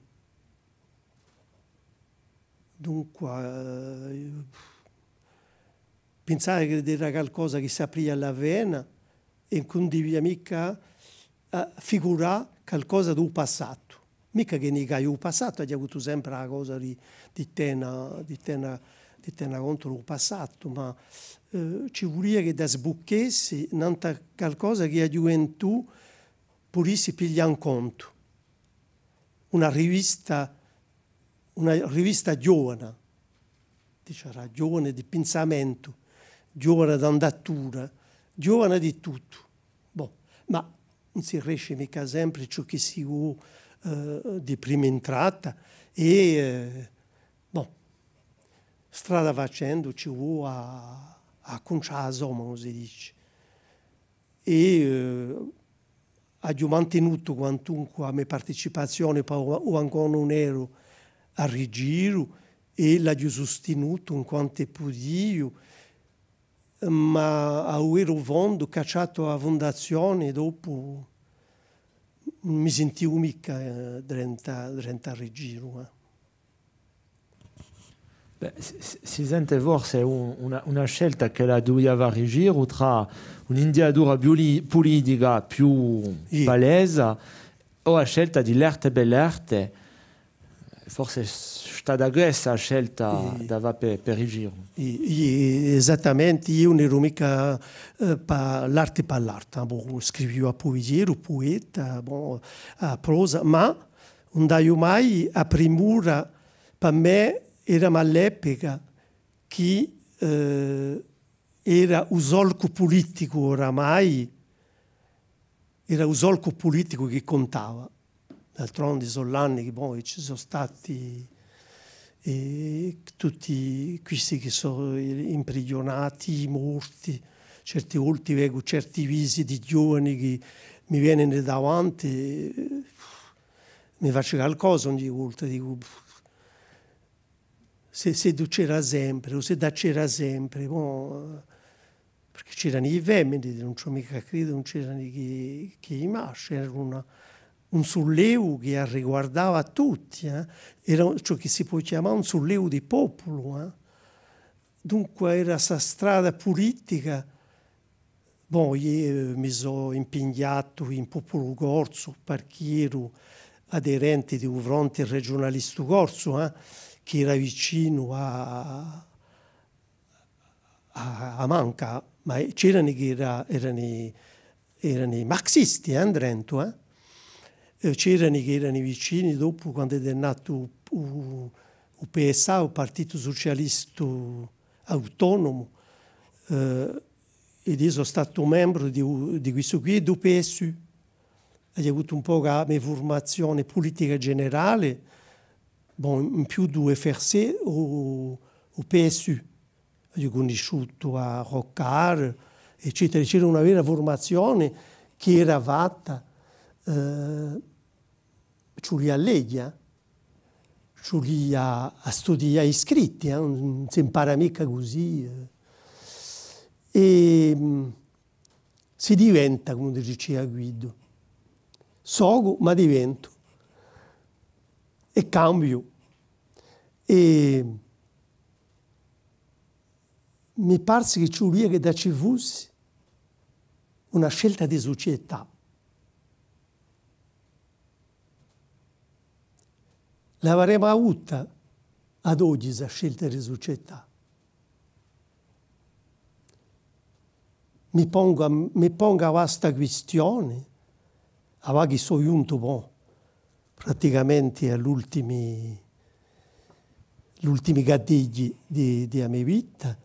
Dunque, eh, pinsà chì era calcosa chì s'apria à l'avvena è ùn cundivia micca à figurà calcosa di u passatu. Micca chì nigai u passatu, aghju avutu sempre a cosa di, di tena, di tena, di tena contu di u passatu, ma, eh, ci vulia chì da sbucchessi nant'à calcosa chì a ghjuventù pudissi piglià in contu. Una rivista, una rivista ghjovana, diciaraghju, ghjovana di pinsamentu, ghjovana d'andatura, ghjovana di tuttu. Bon, ma ùn si riesce micca sempre ciò chì si vò, eh, di prima intrata è, eh, bon, strada facendu ci vò à, à accuncià a somma, cum'è si dice. È, eh, aghju mantinutu quantunque a me participazione, po u, u ancora ùn eru à Rigiru, è l'aghju sustinutu in quant'e pudiu, ma à u veru fondu, cacciatu a fundazione, dopu ùn mi sintiu micca, eh, drenta, drenta à Rigiru, eh. Bè, si, si, si sente forse un, una, una scelta ch'ella duvia fà Rigiru trà un'indiatura più li-, pulitica più palesa o a scelta di l'arte per l'arte. Forse hè stata quessa a scelta da fà per, per Rigiru. Iè, iè, esattamente, eiu ùn eru micca, eh, pà l'arte pà l'arte, eh. Bon, scriviu a puesia, eru pueta, bon, a prosa, ma ùn daiu mai a primura, pà mè era à l'epica chì, eh, era u solcu puliticu oramai, era u solcu puliticu chì cuntava. D'altrondi sò l'anni chì, bon, ci sò stati, eh, tutti questi chì sò, eh, imprighjunati, morti. Certi volti vecu certi visi di ghjovani chì mi venenu davanti, eh, mi facciu calcosa ogni volta, dicu, s'è, s'eddu c'era sempre, o s'edda c'era sempre, bon, eh, perchè c'eranu i femini, ùn ci hè micca à creda, ùn c'eranu chè, chè i masci, era una, un sullevu chì arriguardava à tutti, eh. Era ciò chì si pò chjamà un sullevu di populu, eh. Dunque era sta strada pulitica. Bon, eiu, eh, mi sò impignatu in Populu Corsu, parchì eru aderenti di u Fronti Regiunalistu Corsu, eh, chì era vicinu à, à, à Manca, ma c'erani chì era, erani, erani marxisti, eh, drentu, eh. Eh, c'erani chì erani vicini dopu, quand'hè natu u, u P S A, u Partitu Sucialistu Autonomu, eh, ed eiu sò statu membru di u, di questu quì, di u P S U. Aghju avutu un pocu a me furmazione pulitica generale, bon, in più di u F R C, u, u P S U. Aghju cunnisciutu à Rocard, eccetera. C'era una vera furmazione chì era fatta, eh, ci vulia à leghja, ci vulia à studià i scritti, eh, ùn, ùn s'impara micca cusì, eh. È, mm, si diventa, cum'è dicia Guidu. Socu, ma diventu. È cambiu. È mi parsi chì ci vulia chì da ci fussi una scelta di sucietà. L'avaremu avuta ad oghji sta scelta di sucietà? Mi pongu, mi pongu avà sta quistione, avà chì sò ghjuntu, bon, praticamenti à l'ultimi, l'ultimi caddegli di, di a me vita,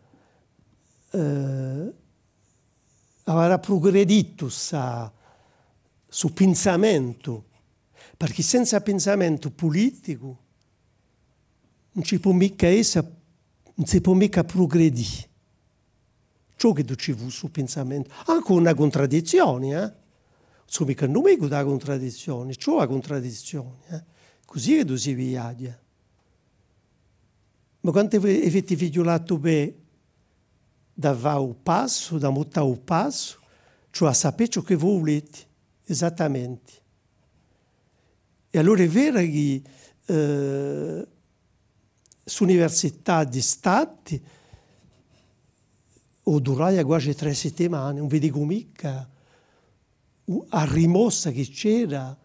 eh, avarà prugreditu sta, stu pinsamentu, parchì senza pinsamentu puliticu ùn ci pò micca essa, ùn si pò micca prugredì. Ciò chì tù ci fù stu pinsamentu, ancu una cuntradizzioni, eh? Sò micca nemicu di a cuntradizzioni, ci hè a cuntradizzioni, eh? Cusì chì tù si viaghja. Ma quandu aveti fighjulatu bè da fà u passu, da mutà u passu, ci hè à sapè ciò chì vo vuleti, esattamenti. È allora hè vera chì, eh, St'università d'istati, o duraia quasi trè settimane, ùn vi dicu micca, u-, a rimossa chì c'era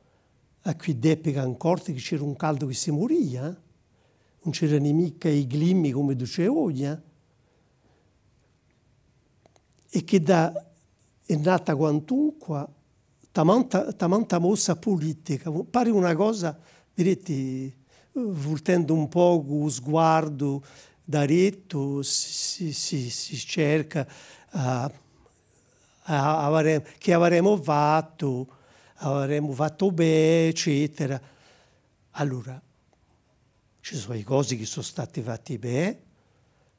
à quidda epica in Corti, chì c'era un caldu chì si muria, eh? Ùn c'erani micca i climi cum'eddu ci hè oghje, eh? È chì hè nata quantunqua tamanta, tamanta mossa pulitica, pari una cosa, viditi, vultendu un pocu u sguardu daretu, si, si, si, si cerca, ah, ah, avare-, chì avaremu fattu, avaremu fattu bè, eccetera. Allora, ci sò i cosi chì sò stati fatti bè,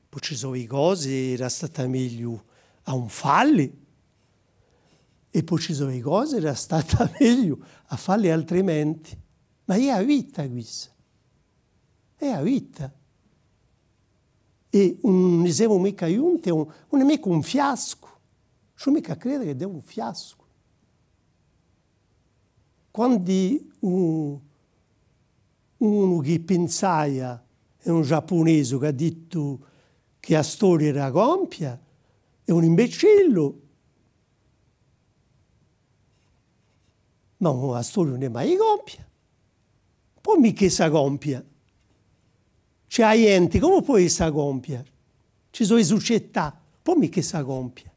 po ci sò i cosi era stata megliu à ùn falli, è po ci sò i cosi era stata megliu à falli altrimenti. Ma hè a vita quissa. Hè a vita. È ùn ni semu micca ghjunti, ùn, ùn hè micca un fiascu. Ùn sò micca à creda chì hè un fiascu. Quandu un, unu chì pinsaia, hè un giappunesu chì hà dittu chì a storia era compia, hè un imbecillu. Ma a storia ùn hè mai compia. Pò micca essa compia. Ci hè a ghjenti, cumu pò essa compia? Ci sò e sucetà, pò micca essa compia.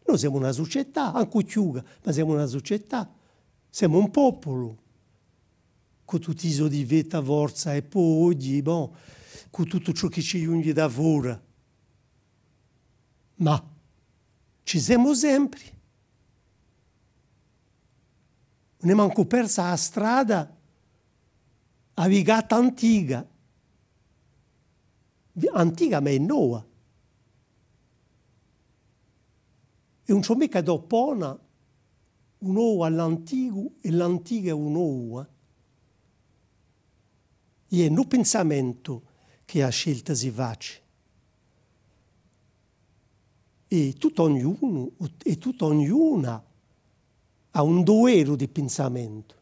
Noi semu una sucetà, ancu chjuca, ma semu una sucetà. Semu un populu. Cù tutti i so difetti, forse, è po oghji, bon, cù tuttu ciò chì ci ghjunghji da fora. Ma ci semu sempri. Ùn hè mancu persa a strada, a vigata antica. Antica ma hè nova. È ùn ci hè micca d'oppona u novu à l'anticu è l'anticu à u novu, eh. Hè un pensamentu chì a scelta si faci. È tuttu ognunu, è tutta ognuna hà un duveru di pensamentu.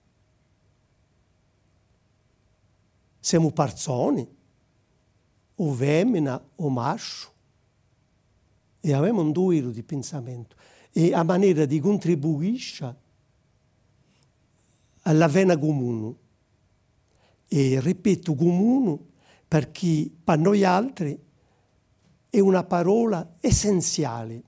Semu parsoni, o femina o masciu, è avemu un duveru di pensamentu è a manera di cuntribuiscia à l'avvena cumunu. È ripetu cumunu, perchè pà noialtri hè una parola essenziali.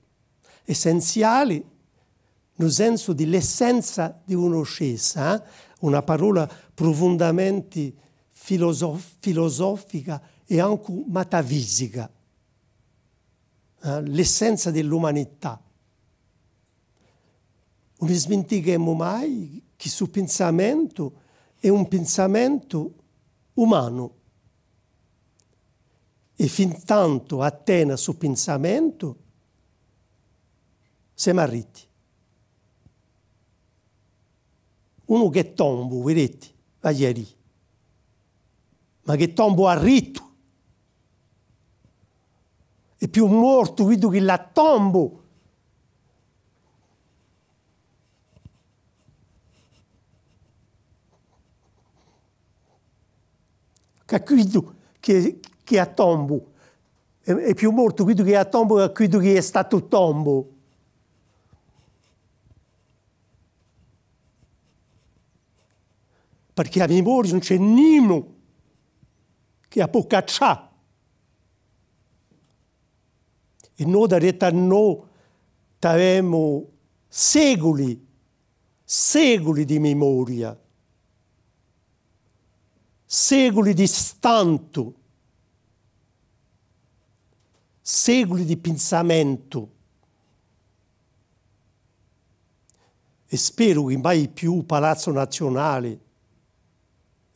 Essenziali in u sensu di l'essenza di cunniscenza, eh? Una parola prufundamenti filosof-, filosofica è ancu matafisica, eh? L'essenza di l'umanità. Ùn ni smintichemu mai chì stu pinsamentu hè un pinsamentu umanu. È fintantu à tena stu pinsamentu, semu arritti. Unu chì hè tombu, viditi, v'aghju à dì. Ma chì hè tombu arrittu. Hè più mortu quiddu chì l'hà tombu. Chè quiddu chì, chì hà tombu. Hè, hè più mortu quiddu chì hà tombu chè quiddu chì hè statu tombu. Perchè a memoria ùn ci hè nimu chì a pò caccià. È noi daretu à noi t'avemu seculi, seculi di memoria, seculi di stantu, seculi di pinsamentu. È speru chì mai più u Palazzu Naziunali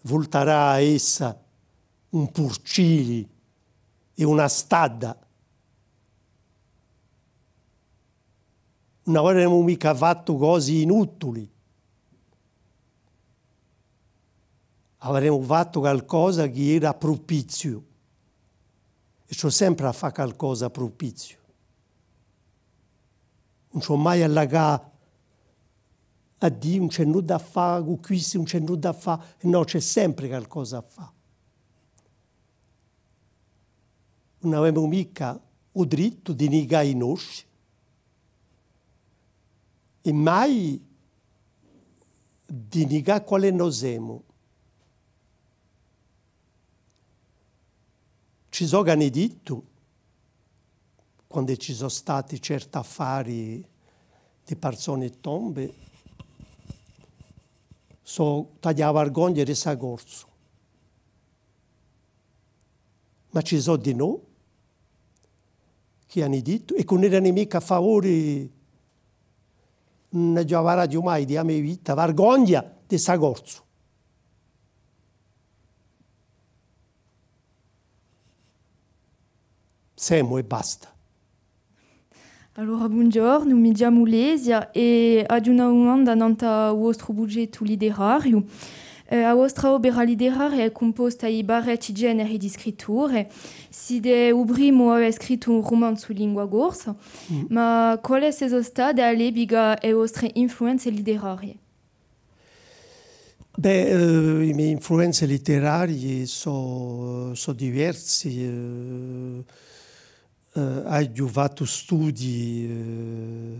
vultarà à essa un purcili è una stadda. Ùn avaremu micca fattu cosi inutuli. Avaremu fattu calcosa chì era prupiziu. È ci hè sempre à fà calcosa prupiziu. Ùn ci hè mai à lacà à dì, ùn ci hè nudda à fà cù quissi, ùn ci hè nudda à fà. Nò, ci hè sempre calcosa à fà. Ùn avemu micca u drittu di nigà i nosci è mai di nigà quale no semu. Ci sò ch'ani dittu, quandu ci sò stati certi affari di parsoni tombi, sò tagliatu a vargogna di essa corsu. Ma ci sò dinò chì ani dittu, è chì ùn erani micca à favori, ùn aghju avaraghju mai di a me vita, vargogna d'essa corsu. Semu è basta. Allora, bonghjornu, mi chjamu Lesia è aghju una dumanda nant'à u vostru prughjettu literariu. Eh, a vostra opera literaria hè cumposta di parechji generi di scritture. Site u primu à avè scrittu un rumanzu in lingua corsa, ma quale sò state à l'epica e vostre influenze literarie? Bè, eh, i me influenze literarie sò, sò diversi, eh, eh, aghju fattu studii, eh,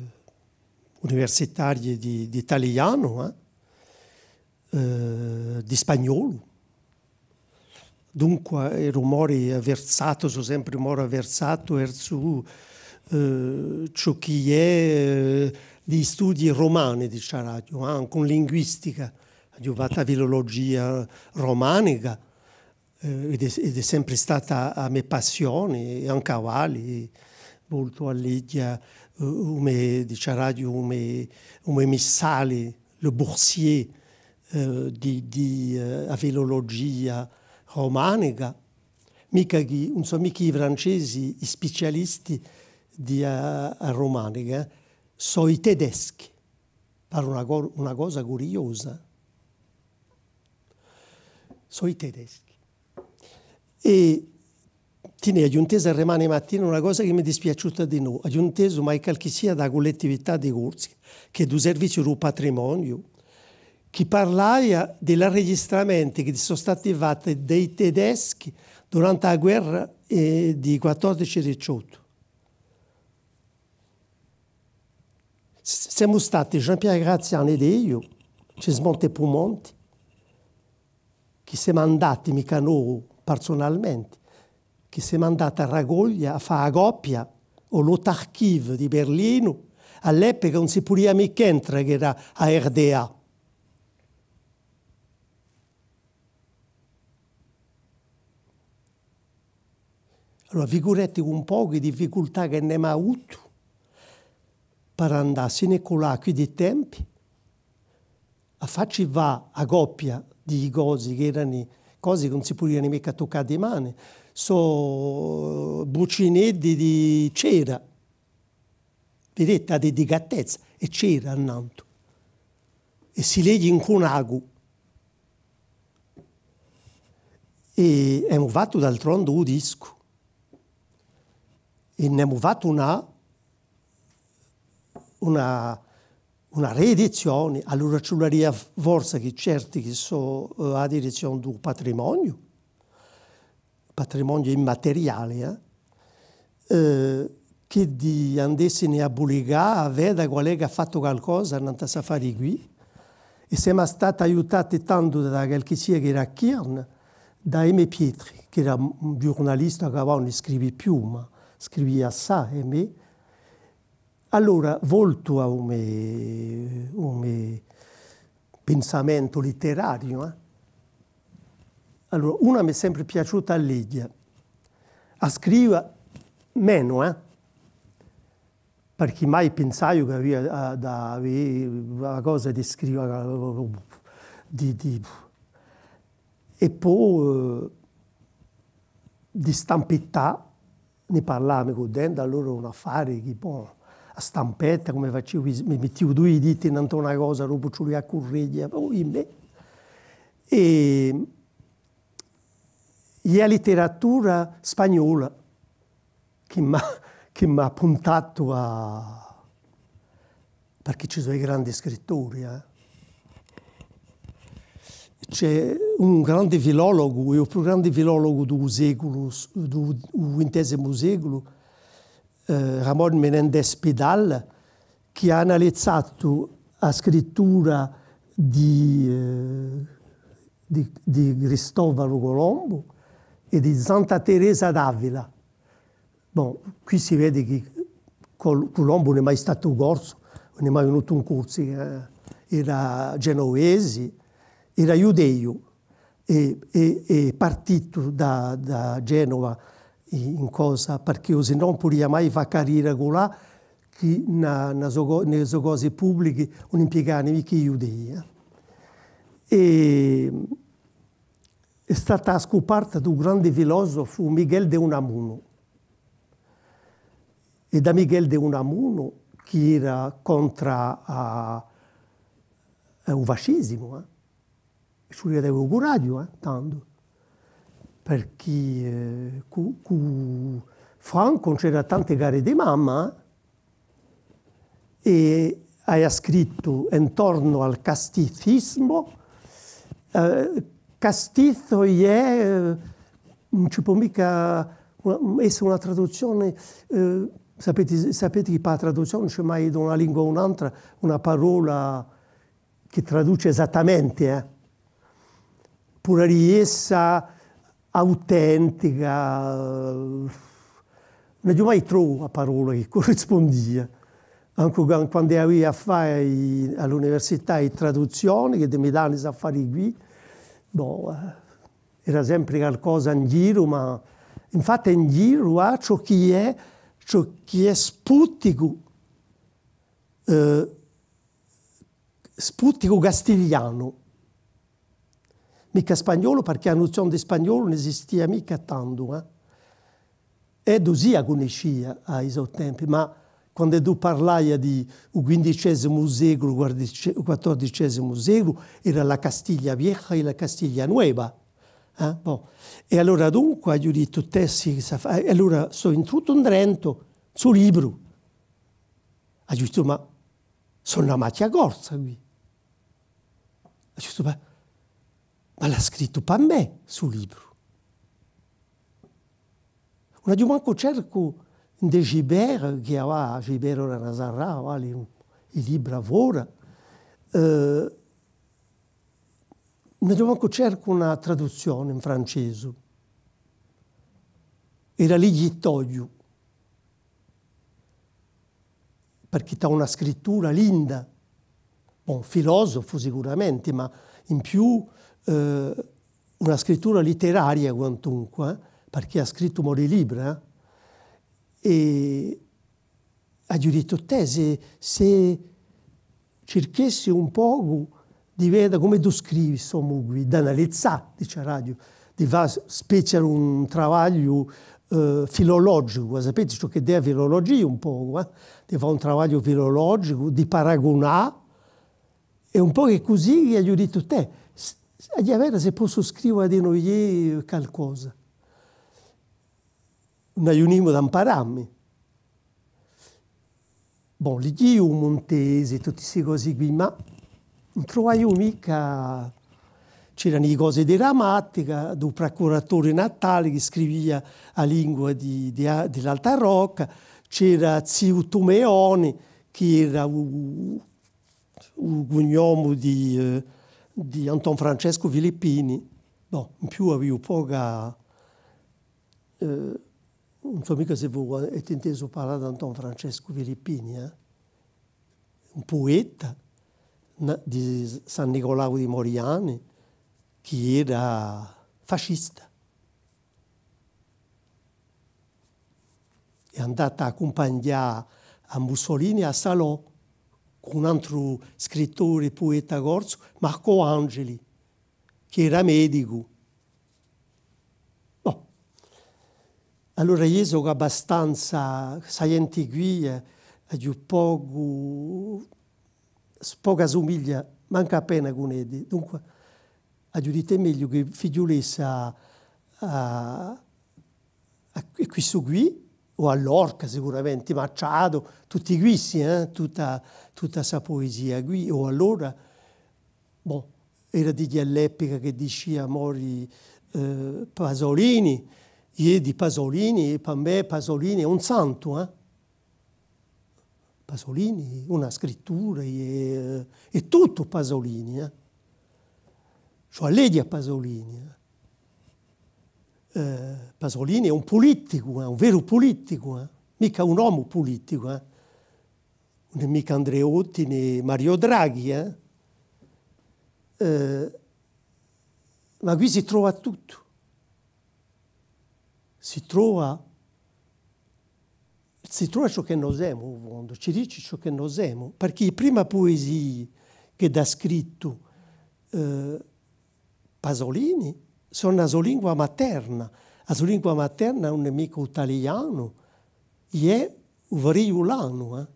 universitarii di, di talianu, eh, eh, di spagnolu. Dunque, eru mori aversatu, sò sempri mori aversatu versu, eh, ciò chì hè, eh, di studii romani, diciaraghju, eh, ancu in linguistica. Aghju fattu a filulugia romanica, eh, ed hè, ed hè sempri stata a me passioni, è ancu avali, voltu à leghja, eh, u me, diciaraghju, u me, u me missali, le Boursier, eh, di, di, eh, a filulugia romanica, micca chì, ùn sò micca i Francesi i spicialisti di a, a rumanica, eh, sò i Tedeschi. Pari una co-, una cosa curiosa. Sò i Tedeschi. È Tinè, aghju intesu arimani matina una cosa chì m'hè dispiaciuta dinò. Aghju intesu, ma hè calchissia da a Cullettività di Corsica, chì hè di u Serviziu di u Patrimoniu, chì parlaia di l'arregistramenti chì sò stati fatti da i Tedeschi durante a guerra, eh, di quattordeci diciottu. S-, semu stati Jean-Pierre Graziani ed eiu, Cismonti Pumonti, chì semu andati, micca noi parsunalmenti, chì semu andati à racoglia, à fà a copia, à l'Haute Archive di Berlinu, à l'epica ùn si pudia micca entra, chì era a R D A. Allora, figureti un pocu di difficultà chì n'emu avutu per andà sinu à culà quiddi tempi, à facci fà a copia di i cosi chì erani cosi chì ùn si pudiani micca tuccà di mani, sò bucineddi di cera. Videti a delicatezza, è cera annantu. È si leghji incù un agu. È emu fattu d'altronde u discu. È n'emu fattu una, una, una riedizioni. Allora ci vularia forsa chì certi chì sò, eh, à a direzzioni di u patrimoniu, patrimoniu immateriali, eh, eh, chì di andessini à bulicà, à veda qual hè chì hà fattu calcosa annant'à st'affari quì. È semu stati aiutati tantu da calchissia chì era à Kyrn, da Aimé Pietri, chì era un ghjurnalista chì avà ùn scrivi più, ma scrivia assai, Aimé. Allora, voltu à u me, u me pinsamentu literariu, eh. Allora, una m'hè sempri piaciuta à leghja, à scriva menu, eh, perchè mai pinsaiu chì avia, eh, da avè a cosa di scriva, di, di, è po, eh, di stampettà, ni parlava cù Denda, allora un affari chì, bon, a stampetta, cumu faciu, mi, mi mittiu dui diti nant'à una cosa, dopu ci vulia à curreghja, oimè. È, è a literatura spagnola chì m'hà, chì m'hà puntatu à, perchè ci sò i grandi scrittori, eh. Ci hè un grande filologu, è u più grande filologu di u seculu, di u, u vintesimu seculu, eh, Ramon Menéndez Pidal, chì hà analizatu a scrittura di, eh, di, di Cristofalu Colombu è di Santa Teresa d'Avila. Bon, quì si vede chì Col-, Colombu ùn hè mai statu corsu, ùn hè mai venutu in Corsica, eh, era genuvesi, era ghjudeu, è, è, è partitu da, da Genova in, in cosa, perchè o sinnò ùn pudia mai fà carriera culà, chì in a, in a so co-, in e so cose publiche ùn impiegava micca i ghjudei, eh. È, hè stata a scuparta di u grande filosofu Michel de Unamuno. È da Michel de Unamuno, chì era contr'à, à u fascisimu, eh. È ci vulia à avè u curaghju, eh, tandu. Perchè, eh, cù, cù Franco ùn c'era tante care di mamma, eh. È avia scrittu intornu al casticismo, eh, castizo hè, eh, ùn ci pò micca una, esse una traduzzione, eh, sapete, sapete chì pà a traduzzione ùn ci hè mai da una lingua à un'altra una parola chì traduce esattamente, eh. Puru di essa autentica, eh, ùn aghju mai trovu a parola chì currispundia. Ancu quan-, quandu avia à fà à l'università e traduzzione, chì mi dani st'affari quì, bon, eh, era sempre calcosa in giru, ma infatti in giru, ah, ciò chì hè, ciò chì hè sputicu, eh, sputicu castiglianu. Micca spagnolu, perchè a nuzione di spagnolu ùn esistia micca tandu, eh. Eddu sì a cunniscia à i so tempi, ma quand'eddu parlaia di u quindicesimu seculu, quattordice-, quattordicesimu seculu, era la Castilla Vieja è la Castilla Nueva, eh. Bon. È allora dunque aghju dittu, tè, sì, chì s'hà à fà, è allora sò intrutu indrentu, in su libru. Aghju dittu, ma sò in a machja corsa quì. Aghju dittu, ma, ma l'hà scrittu pà mè, stu libru. Ùn aghju mancu cercu ind'è Gibert, chì avà Gibert ora n'hà sarrà, avà li, i libra fora. Eh, ùn aghju mancu cercu una traduzzione in francesu. Era lighjitoghju. Perchè t'hà una scrittura linda, bon, filosofu sicuramenti, ma in più, eh, una scrittura litteraria quantunque, eh, perchè hà scrittu mori libri, eh. È aghju dittu, tè, s'è, s'è circhessi un pocu di veda cum'eddu scrivi st'omu quì, d'analizà, diciaraghju, di fà s-, spezia un travagliu, eh, filologicu, a sapeti ciò ch'edda hè a filologia un pocu, eh? Di fà un travagliu filologicu, di paragunà, è un pocu hè cusì chì aghju dittu, tè, s-, s-, aghju à veda s'e possu scriva di noi calcosa. Ùn aghju nimu da amparà mi. Bon, lighjii u Muntesi, tutti sti cosi quì, ma ùn truvaiu micca, c'erani i cosi di grammatica, di u prucuratori Natali chì scrivia a lingua di, di, di l'Alta Rocca, c'era ziu Tumeoni, chì era u, u cugnomu di, eh, di Anton Francescu Filippini. Bon, in più aviu poca, eh, ùn sò micca s'è vo avete intesu parlà d'Anton Francescu Filippini, eh? Un pueta na-, di San Nicolau di Moriani, chì era fascista. Hè andatu à accumpagnà à Mussolini à Salò, cù un antru scrittore è pueta corsu, Marco Angeli, chì era medicu. Bon. Allora eiu sò abbastanza, sta ghjenti quì, eh, aghju pocu, s-, pocu assumiglia, mancu appena cun eddi. Dunque, aghju dittu, hè megliu chì fighjulessi à, à, à, à quistu quì, o à Lorca sicuramenti, Machado, tutti quissi, eh, tutta, tutta sta puesia quì, o allora, bon, era di quì à l'epica chì dicia mori, eh, Pasolini, iè di Pasolini, è pà mè Pasolini hè un santu, eh. Pasolini, una scrittura, è, è tuttu Pasolini, eh. Ci hè à leghja Pasolini, eh. Eh, Pasolini hè un puliticu, eh, un veru puliticu, eh. Micca un omu puliticu, eh. Ùn hè micca Andreotti nè Mario Draghi, eh. Eh, ma quì si trova tuttu. Si trova, si trova ciò chì no semu, in fondu, ci dici ciò chì no semu, parchì i prima puesii chì hà scrittu, eh, Pasolini sò in a so lingua materna. A so lingua materna ùn hè micca u talianu, hè u friulanu, eh.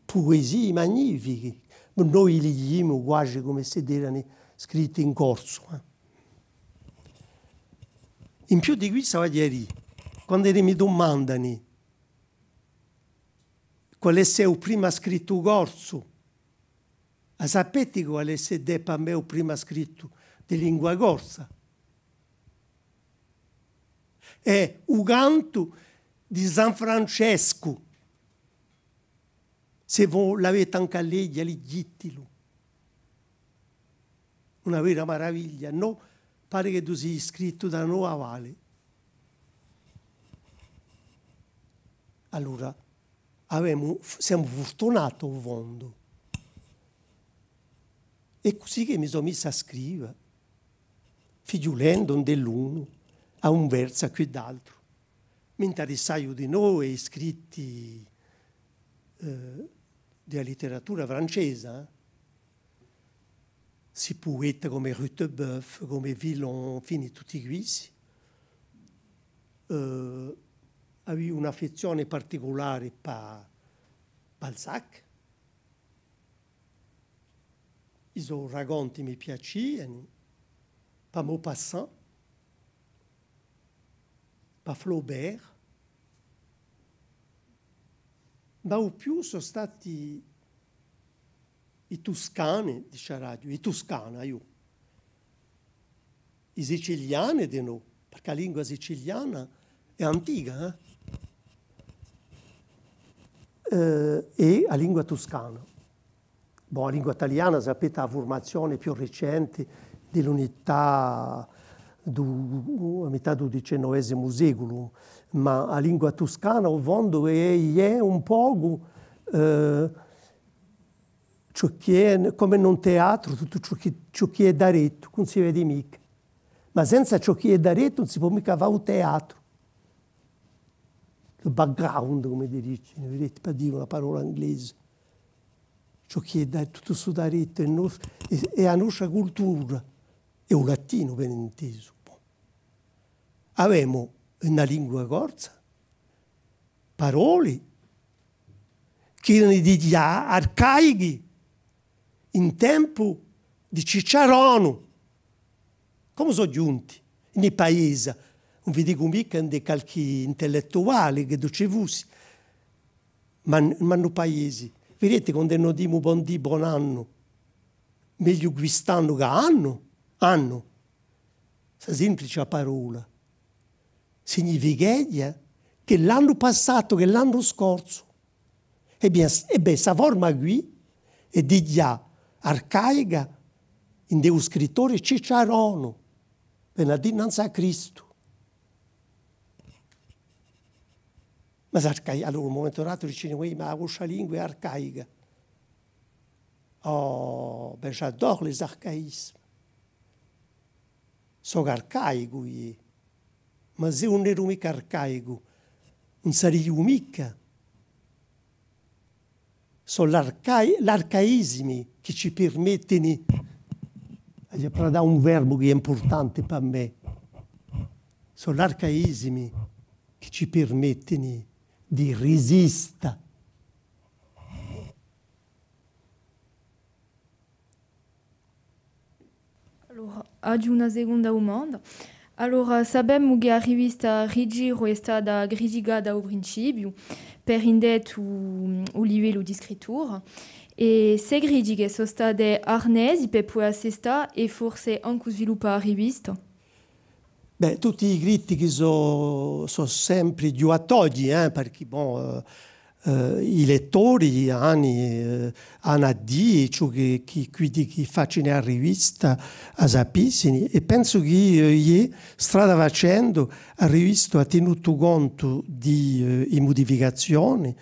Puesii magnifichi. Noi i lighjimu guasi cum'è s'iddi erani scritti in corsu, eh. In più di quissa, vogliu dì, quand'elli mi dumandani qual hè u primu scrittu corsu, a sapeti qual hè, hè pà mè u primu scrittu di lingua corsa? Hè u cantu di San Francescu. S'è vo l'aveti ancu à leghja, lighjitilu. Una vera maraviglia, nò? Pari ch'eddu sia scrittu da noi avali. Allora, avemu, semu furtunati, in fondu. Hè cusì chì mi sò missu à scriva, fighjulendu ind'è l'unu, à un versu, à quidd'altru. M'intarissaiu dinò à i scritti, eh, di a litteratura francesa, eh. Sti pueti cum'è Rutebeuf, cum'è Villon, infine tutti quissi. Eh, aviu un'affezzione particulare pà Balzac. I so raconti mi piaciani, pà Maupassant, pà Flaubert, ma u più sò stati i Tuscani, diceraghju, i Tuscani, aiò. I siciliani dinò, parchì a lingua siciliana hè antica, eh? Eh, è a lingua tuscana. Bon, a lingua taliana, sapeti, a furmazione più recente di l'unità di a mità di u dicennovesimu seculu, ma a lingua tuscana, in fondu, hè, hè un pocu, eh, ciò chì hè, cum'è in un teatru, tuttu ciò chì, ciò chì hè daretu, ùn si vedi micca. Ma senza ciò chì hè daretu ùn si pò micca fà u teatru. U background, cum'eddi dicini, viditi, pà dì una parolla inglese. Ciò chì hè da-, tuttu stu daretu hè nos-, hè, hè a nostra cultura, hè u latinu, ben intesu. Avemu in a lingua corsa paroli chì erani dighjà arcaichi in tempu di Cicciaronu. Cumu sò ghjunti in i paesi? Ùn vi dicu micca ind'è calchì intellettuali chì ci fussi, ma, ma in u paesi. Viditi, quand'è no dimu bon dì, bon annu, megliu quist'annu chè annu, annu. Sta simplici parolla significheghja chì l'annu passatu, chì l'annu scorsu. È bè, s-, è bè, sta forma quì hè dighjà arcaica ind'è u scrittori Cicciaronu, veni à dì nanzu à Cristu. Ma s'arcai-, allora, un mumentu o un altru dicini, uè, ma a vostra lingua hè arcaica. Oh, ben, j'adore les archaïsmes. Sò arcaicu eiu. Ma s'e ùn eru micca arcaicu, ùn sariu micca. Sò l'arcai-, l'arcaisimi chì ci pirmettini, aghju à parlà d'un verbu chì hè impurtanti pà mè. Sò l'arcaisimi chì ci pirmettini di risista. Allora, aghju una seconda dumanda. Allora, sapemu chì a rivista Rigiru hè stata criticata à u principiu, per indettu u livellu di scrittura, È sse critiche sò state arnesi per pudè assestà è forse ancu sviluppà a rivista? Bè, tutti i critichi sò, sò sempri ghjuvatoghji, eh, perchè, bon, eh, eh, i lettori anu, eh, anu à dì ciò chì, chì, chì, chì facini a rivista, a sapissini, è pensu chì, eh, iè, strada facendu, a rivista hà tinutu contu di, eh, i mudificazioni,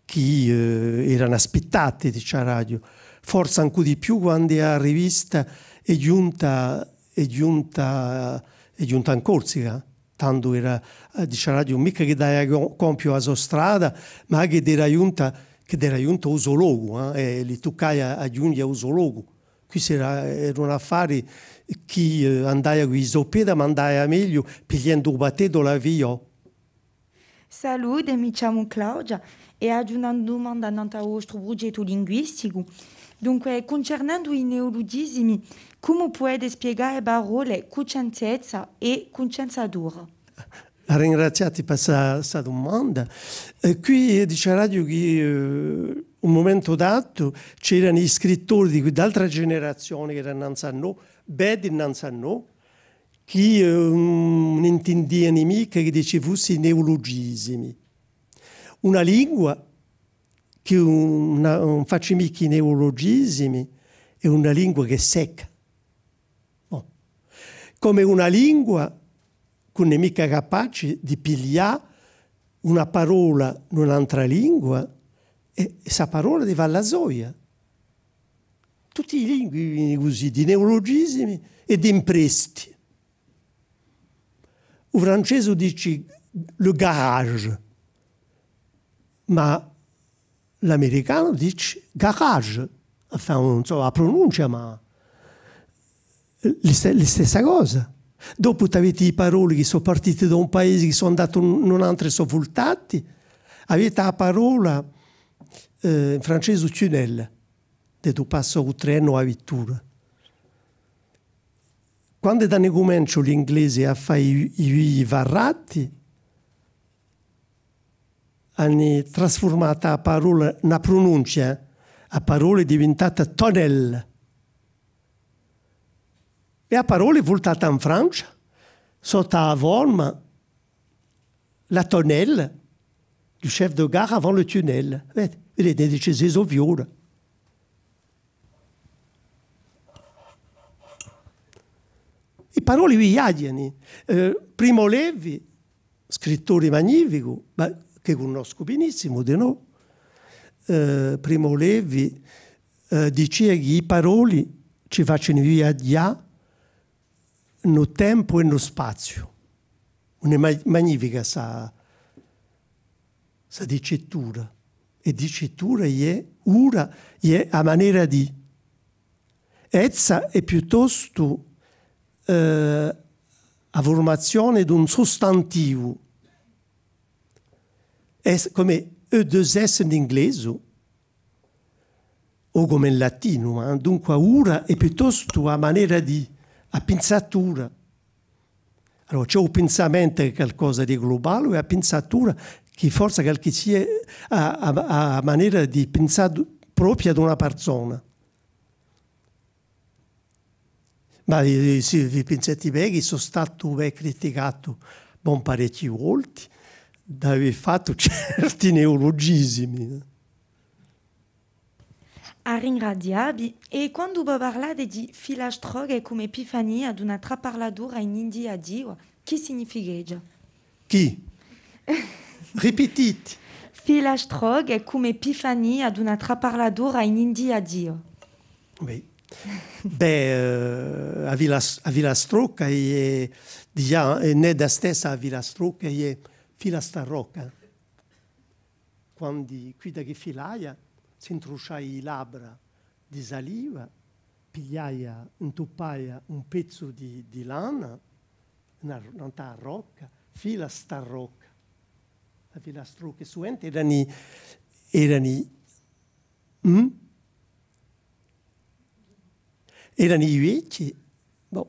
chì, eh, erani aspittati, diciaraghju, forse ancu di più quandu a rivista hè ghjunta, hè ghjunta, hè ghjunta in Corsica. Tandu era, eh, diciaraghju, micca chì avia co-, compiu a so strada, ma chì era ghjunta, chì era ghjunta à u so locu, eh, è li tuccaia à ghjunghja à u so locu. Quissu era, era un affari chì, eh, andaia cù i so pedi, ma andaia megliu pigliendu u batteddu à a Figliò. Salute, mi chjamu Claudia è aghju una dumanda nant'à u vostru prughjettu linguisticu. Dunque, cuncernendu i neulugisimi, cumu pudete spiegà e parolle cuscientezza è cuscienzatura? À ringraziatti per sta, sta dumanda. Eh, quì, eh, diciaraghju chì, eh, un mumentu datu c'erani i scrittori di quidd'altra generazioni chì erani nanzu à no, beddi nanzu à no, chì, eh, ùn, ùn intindiani micca chì ci fussi neulugisimi. Una lingua chì ùn, ùn faci micca i neulugisimi hè una lingua chì hè secca. Bon. Cum'è una lingua chì ùn hè micca capaci di piglià una parolla in un'antra lingua è, è sta parolla di falla soia. Tutti i lingui vivini cusì, di neulugisimi è d'impresti. U francesu dici le garage, ma l'americanu dici garage. Enfin, ùn sò a prununcia, ma l'iste-, l'istessa cosa. Dopu t'aviti i paroli chì sò partiti da un paesi, chì sò andati in, in un antru è sò vultati. Aviti a parolla, eh, in francesu tunnel, induva passa u trenu o a vittura. Quandu t'ani cumenciu l'inglesi à fà i, i, i varrati, ani trasfurmatu a parolla in a prununcia, a parolla hè divintata tunnel. È a parolla hè vultata in Francia, sottu à a forma la tonnelle du chef de gare avant le tunnel. Vedi, vedi, dici, sò fiori. I paroli viaghjani. Eh, Primo Levi, scrittori magnificu, ma chì cunnoscu benissimu, di nò? Eh, Primo Levi, eh, dicia chì i paroli ci facini viaghjà in u tempu è in u spaziu. Ùn hè ma-, magnifica sta, sta dicitura. È dicitura hè ura, hè a manera di. Essa hè piuttostu, eh, a furmazione d'un sustantivu. Hè cum'è E dui S in inglesu, o cum'è in latinu, ma dunque ura hè piuttostu a manera di, a pinsatura. Allora, ci hè u pinsamentu chì hè calcosa di glubale, è a pinsatura chì forse qualchissia a, a, a manera di pinsà d-, propria d'una parsona. Ma, eh, sì, vi pinseti bè chì sò statu bè criticatu bon parechji volti d'avè fattu certi neulugisimi. À ringrazià vi. È quandu vo parlate di filastrocca cum'è epifania d'una traparlatura in India d'Iva, chì significheghja? Chì? Ripetiti. Filastrocca cum'è epifania d'una traparlatura in India d'Iva. Bè. Bè, eh, a filas-, a filastrocca hè, digià, ùn hè a stessa a filastrocca, hè filastarrocca. Quandu quidda chì filaia, s'intrusciaia i labbra di saliva, pigliaia, intuppaia un pezzu di, di lana, una, nant'à a rocca, filastarrocca. A filastrocca, è suvente erani, erani, mm? Erani i vechji, bò,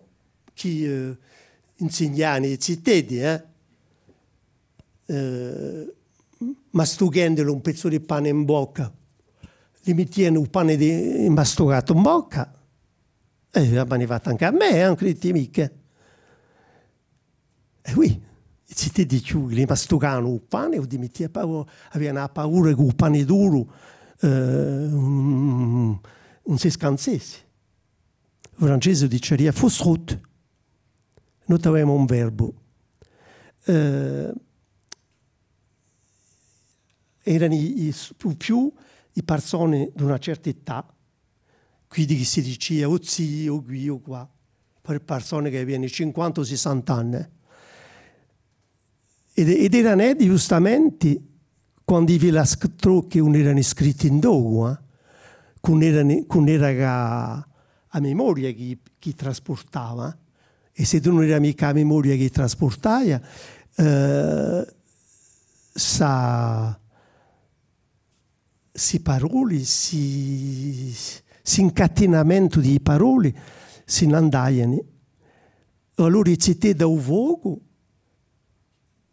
chì, eh, insignani i ziteddi, eh? Eh, mastuchenduli un pezzu di pane in bocca, li mittianu u pane di, imbastucatu in bocca, è a m'ani fatta ancu à mè, eh, ùn criditi micca. È oui, i ziteddi chjuchi li mastucavanu u pane, u dimittia, pa-, avianu a paura chì u pane duru, eh, ùn, ùn si scanzessi. U francese u diceria fausse route. Noi t'avemu un verbu. Eh, erani i, i, u più i parsoni d'una certa età, quiddi chì si dicia o zì, o quì, o quà, per parsoni chì aviani cinquanta o sissanta anni. Ed, ed erani eddi ghjustamenti quandu i filastrocchi ùn erani scritti in locu, eh? Ch'ùn erani, ch'ùn era chè a memoria chì, chì traspurtava, eh? È s'eddu ùn era micca a memoria chì traspurtaia, eh, sa, sti paroli, sti, st'incatinamentu di paroli, si n'andaiani. Allora i ziteddi à u focu,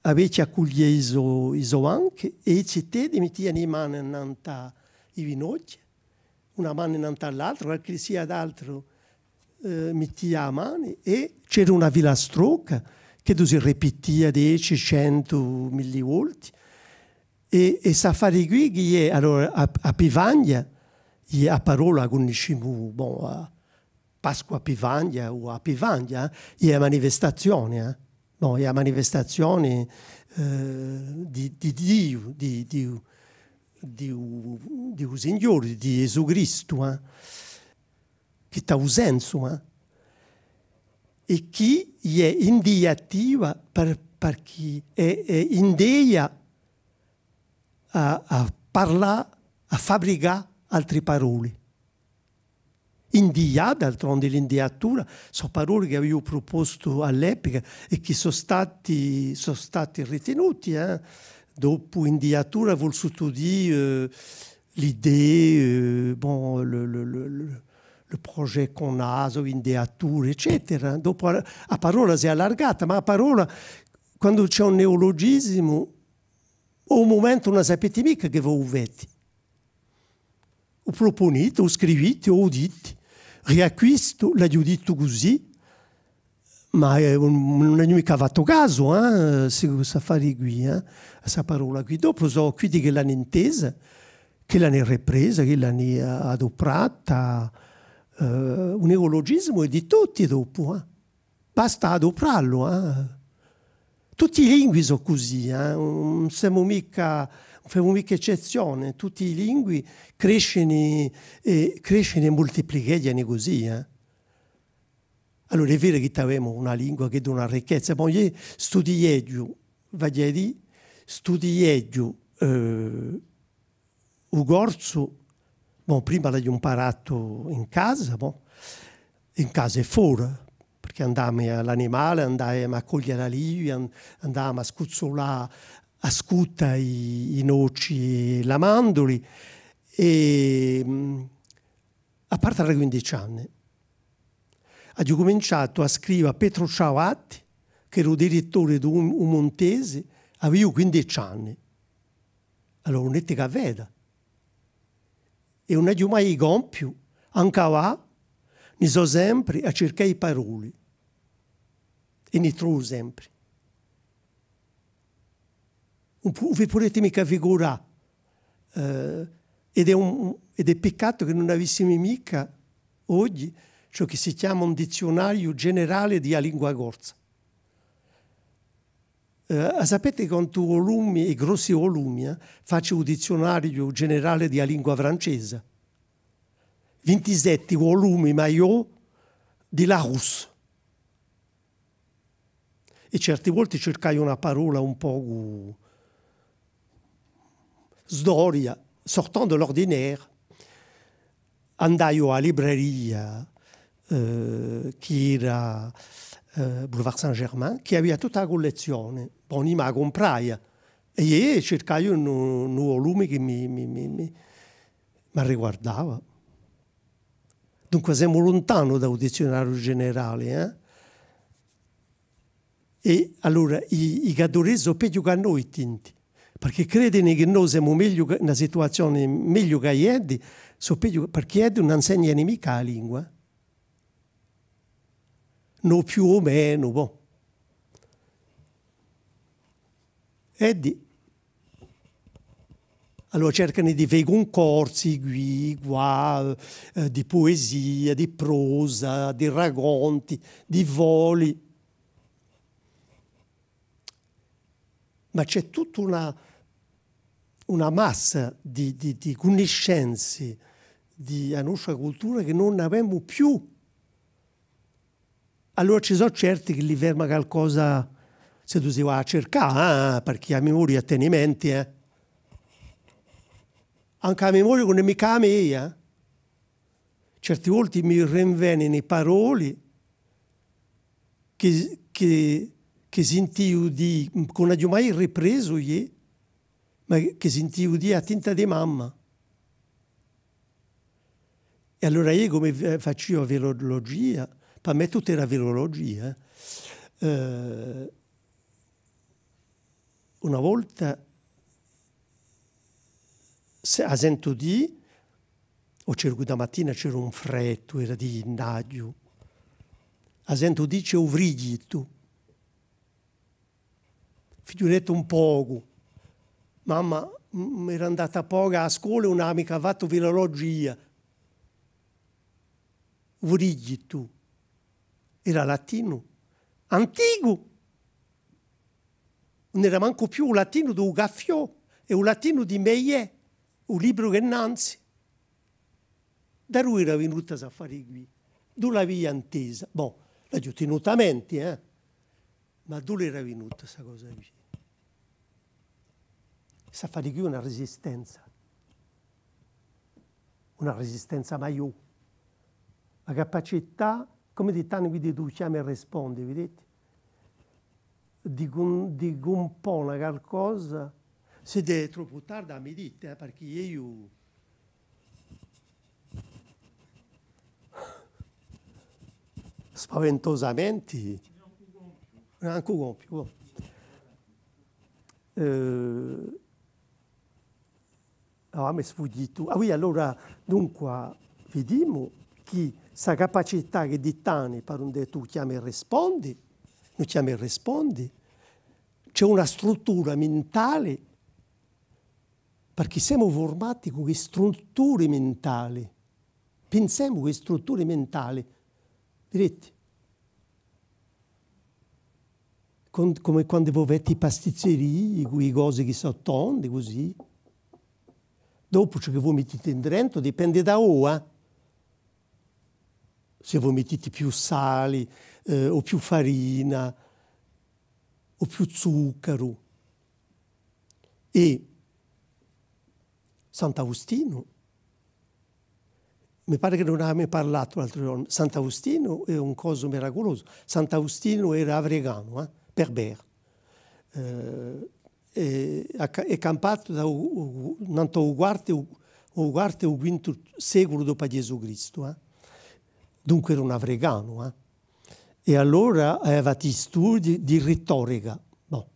a vechja accugliia i so, i so banchi, è i ziteddi mittiani i mani annant'à i ghjinochji, una manu annant'à l'altra, qualchissia d'altru, eh, mittia a manu, è c'era una filastrocca chì si ripitia deci, centu, milli volti. È, è st'affari quì, chì hè, allora, a, a Pivagna, hè a parolla chì cunniscimu, bon, a Pasqua Pivagna o a Pivagna, eh, hè a manifestazioni, eh. Bon, hè a manifestazioni, eh, di, di Diu, di, di, di u, di u Signori, di Ghjesù Cristu, eh, chì t'hà u sensu, eh, è chì hè indiativa per, per chì hè, hè india à, à parlà, à fabricà altri paroli. India, d'altrondi l'indiatura, sò paroli chì aviu prupostu à l'epica è chì sò stati, sò stati ritenuti, eh. Dopu indiatura vulsutu dì, eh, l'idée, eh, bon, le, le, le, le, le projet qu'on a, sò indiature, eccetera. Dopu a, a parolla s'hè allargata, ma a parolla, quandu ci hè un neologisimu, à un mumentu ùn sapeti micca chì vo u feti. U prupuniti, u scriviti, u diti. Riacquistu, l'aghju dittu cusì, ma, eh, ùn, ùn aghju micca fattu casu, eh, si, st'affari quì, eh, à sta parolla quì. Dopu sò quiddi chì l'ani intesa, chì l'ani ripresa, chì l'ani, eh, aduprata. Eh, un neologisimu hè di tutti dopu, eh. Basta aduprallu, eh. Tutti i lingui sò cusì, eh. Ùn semu micca, ùn femu micca eccezzione. Tutti i lingui crescini è, crescini è multiplicheghjani cusì, eh. Allora, hè vera chì t'avemu una lingua chì hè d'una ricchezza. Bon, eiu studieghju, vogliu dì, studieghju, eh, u corsu, bon, prima l'aghju imparatu in casa, bon, in casa è fora, perchè andavamu à l'animale, andavamu à coglie l'alivi, an-, andavamu à scuzzulà à scuta i, i noci è l'amanduli, è, mm, à parte da quindeci anni. Aghju cuminciatu à scriva à Petru Ciavatti, chì era u dirittori di u, u Muntesi, aviu quindeci anni. Allora, ùn hè chè a veda. È ùn aghju mai compiu, ancu avà, ni sò sempri à circà i paroli. È ni trovu sempri. Ùn pu-, ùn vi pudeti micca figurà. Eh, ed hè un, ed hè piccatu chì ùn avissimu micca oghji ciò chì si chjama un dizziunariu generale di a lingua corsa. Eh, a sapeti quantu volumi, è grossi volumi, eh, faci u dizziunariu generale di a lingua francesa? Vintisetti volumi maiò di Larousse. È certi volti circaiu una parolla un pocu sdoria, sortant de l'ordinaire. Andaiu à a libreria, eh, chì era, eh, Boulevard Saint-Germain, chì avia tutta a cullezzione. Bon, eiu mi a cumpraia. È eiu circaiu un, un volumi chì mi, mi, mi, mi, m'arriguardava. Dunque, semu luntanu da u dizziunariu generali, eh? È allora, i, i Gadduresi sò peghju chè noi, tinti, Perchè credini chì no semu megliu chè, in una situazioni megliu chè eddi, sò peghju, perchè eddi ùn insegnani micca a lingua. No più o menu, bò. Eddi. Allora cercani di fà i cuncorsi, quì, quà, eh, di puesia, di prosa, di raconti, di foli. Ma ci hè tutta una, una massa di, di, di cunniscenzi di a nostra cultura chì ùn avemu più. Allora ci sò certi chì li ferma calcosa, s'è tù si vai à circà, eh, perchè a memoria teni menti, eh. Ancu a memoria ùn hè micca a mia, eh. Certi volti mi rinvenini paroli chì, chì, chì sintiu dì, chì ùn aghju mai ripresu eiu, ma chì sintiu dì à tinta di mamma. È allora eiu, cum'è f-, faciu a filulugia, pà mè tuttu era filulugia, eh. Eh, una volta se-, a sentu dì, o circu, da matina c'era un freddu, era di ghjinnaghju, a sentu dì ci hè u frighjitu. Fighjuleti un pocu. Mamma, m-, m-, era andata pocu à a scola è ùn hà micca fattu filulugia. U frighjitu. Era latinu. Anticu. Ùn era mancu più u latinu di u Caffiò è u latinu di Meillet, u libru chì nanzi. Da duv'era vinuta st'affari quì? Duva l'avia intesa? Bò, l'aghju tinuta à menti, eh? Ma duva l'era vinuta sta cosa quì? St'affari quì hè una resistenza. Una resistenza maiò. A capacità, cum'è ditani quì di u chjama è rispondi, viditi? Di cun-, di cumpona calcosa, s'eddu hè troppu tardi, mi diti, eh, perchè eiu spaventosamenti, nancu compiu, bò. Eh, Ah, m'hè sfughjitu. Ah oui, allora, dunque, vidimu chì sta capacità chì ditani, par un dettu, chjama è rispondi, u chjama è rispondi, ci hè una struttura mintali, perchè semu furmati cù i strutturi mintali. Pinsemu cù i strutturi mintali. Viditi? Con-, cum'è quandu vo feti i pastizzerii, cù i cosi chì sò tondi, cusì. Dopu ciò chì vo mittiti indrentu dipendi da voi, eh. S'è vo mittiti più sali, eh, o più farina, o più zuccaru. È Sant'Austinu, mi pare chì n'avemu parlatu l'altru ghjornu, Sant'Austinu hè un cosu miraculosu. Sant'Austinu era africanu, eh, berbere. Eh, è hà ca-, hè campatu da u, u, nantu à u quartu, u, u quartu è u quintu seculu dopu à Ghjesù Cristu, eh. Dunque era un africanu, eh. È allora avia fattu i studii di ritorica. Bò,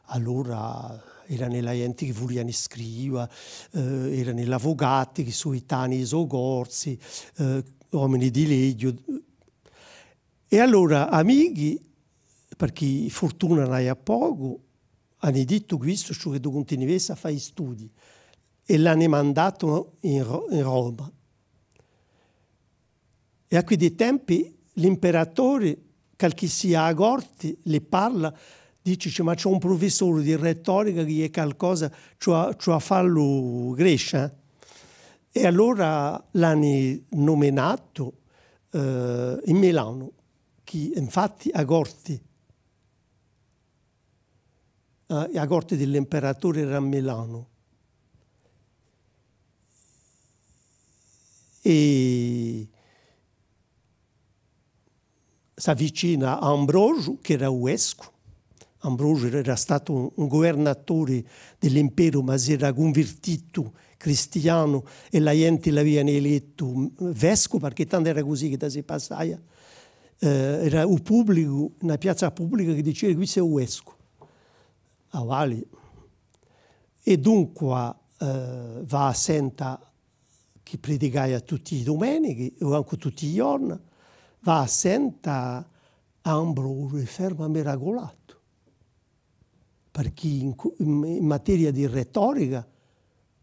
allora erani la ghjenti chì vuliani scriva, eh, erani l'avvocati chì suitani i so corsi, eh, omini di leghju. È allora amichi, perchè furtuna n'avia pocu, ani dittu: questu ci voli chì tù cuntinuessi à fà i studii. È l'ani mandatu in Ro-, in Roma. È à quiddi tempi l'imperatore, calchissia à a corti, li parla, dici: ma ci hè un prufissori di retorica chì hè calcosa, ci vò, ci vò à fallu crescia, eh. È allora l'ani numinatu, eh, in Milanu, chì infatti a corti, eh, a corti di l'imperatore era à Milanu. È s'avvicina à Ambrogiu, chì era u vescu. Ambrogiu era statu un, un guvernatori di l'imperu, ma s'era cunvirtitu cristianu è la ghjenti l'aviani elettu vescu, perchè tandu era cusì chì si passaia. Eh, era u publicu, in a piazza publica, chì dicia: questu hè u vescu. Avali. È dunqua, eh, và à senta chì pridicaia tutti i dumenichi, o ancu tutti i ghjorna, và à senta à Ambrogiu è ferma miraculatu. Perchè in cu-, in, in materia di retorica,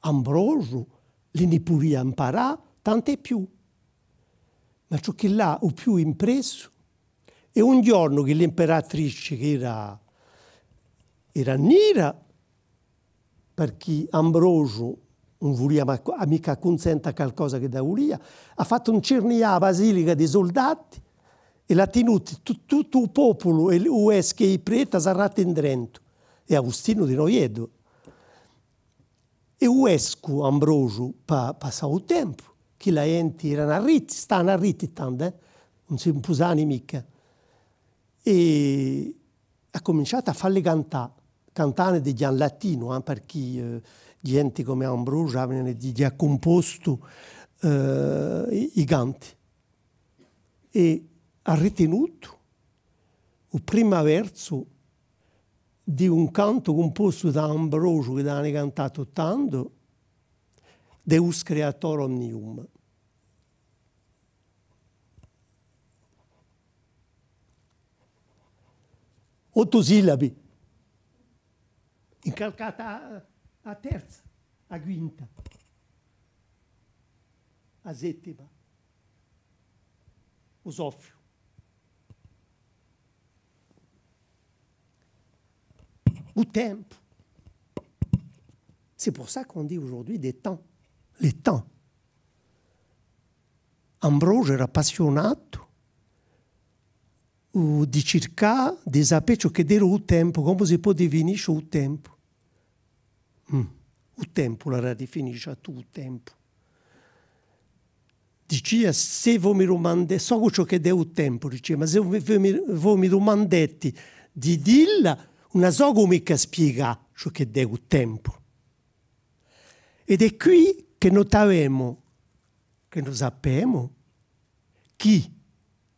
Ambrogiu li ni pudia amparà tant'è più. Ma ciò chì l'hà u più impressu hè un ghjornu chì l'imperatrici, chì era, era nira, perchè Ambrogiu ùn vulia ma-, micca cunsenta à calcosa ch'edda vulia, hà fattu incirnià a basilica di suldati è l'hà tinuti tu-, tuttu u populu è u vescu è i preti serrati indrentu, è Agustinu dinò eddu. È u vescu Ambrogiu pa-, passà u tempu, chì a ghjenti erani arritti, stavani arritti tandu, eh? Ùn si pusavani micca. È hà cuminciatu à falli cantà, cantani di ghjan latinu, eh, perchè, eh, ghjenti cum'è Ambrogiu aviani di, di, hà cumpostu, eh, i, i canti. È hà ritinutu u primu versu di un cantu cumpostu da Ambrogiu, chì l'ani cantatu tandu, Deus creator omnium. Ottu sillabi. Incalcata a, a terza, a quinta, a settima. U soffiu. U tempu. C'est pour ça qu'on dit aujourd'hui des temps. Les temps. Ambrogiu era appassiunatu, uh, di circà di sapè ciò ch'edda era u tempu, cumu si pò definisce u tempu. Mm. U tempu, l'era definisciutu u tempu. Dicia, s'è vo mi dumande-, sò ciò ch'edda hè u tempu, dicia, ma s'è vo mi, vo mi, vo mi dumandeti di dilla, ùn sò micca spiegà ciò ch'edda hè u tempu. Ed hè quì chì no t'avemu, chì no sapemu, chì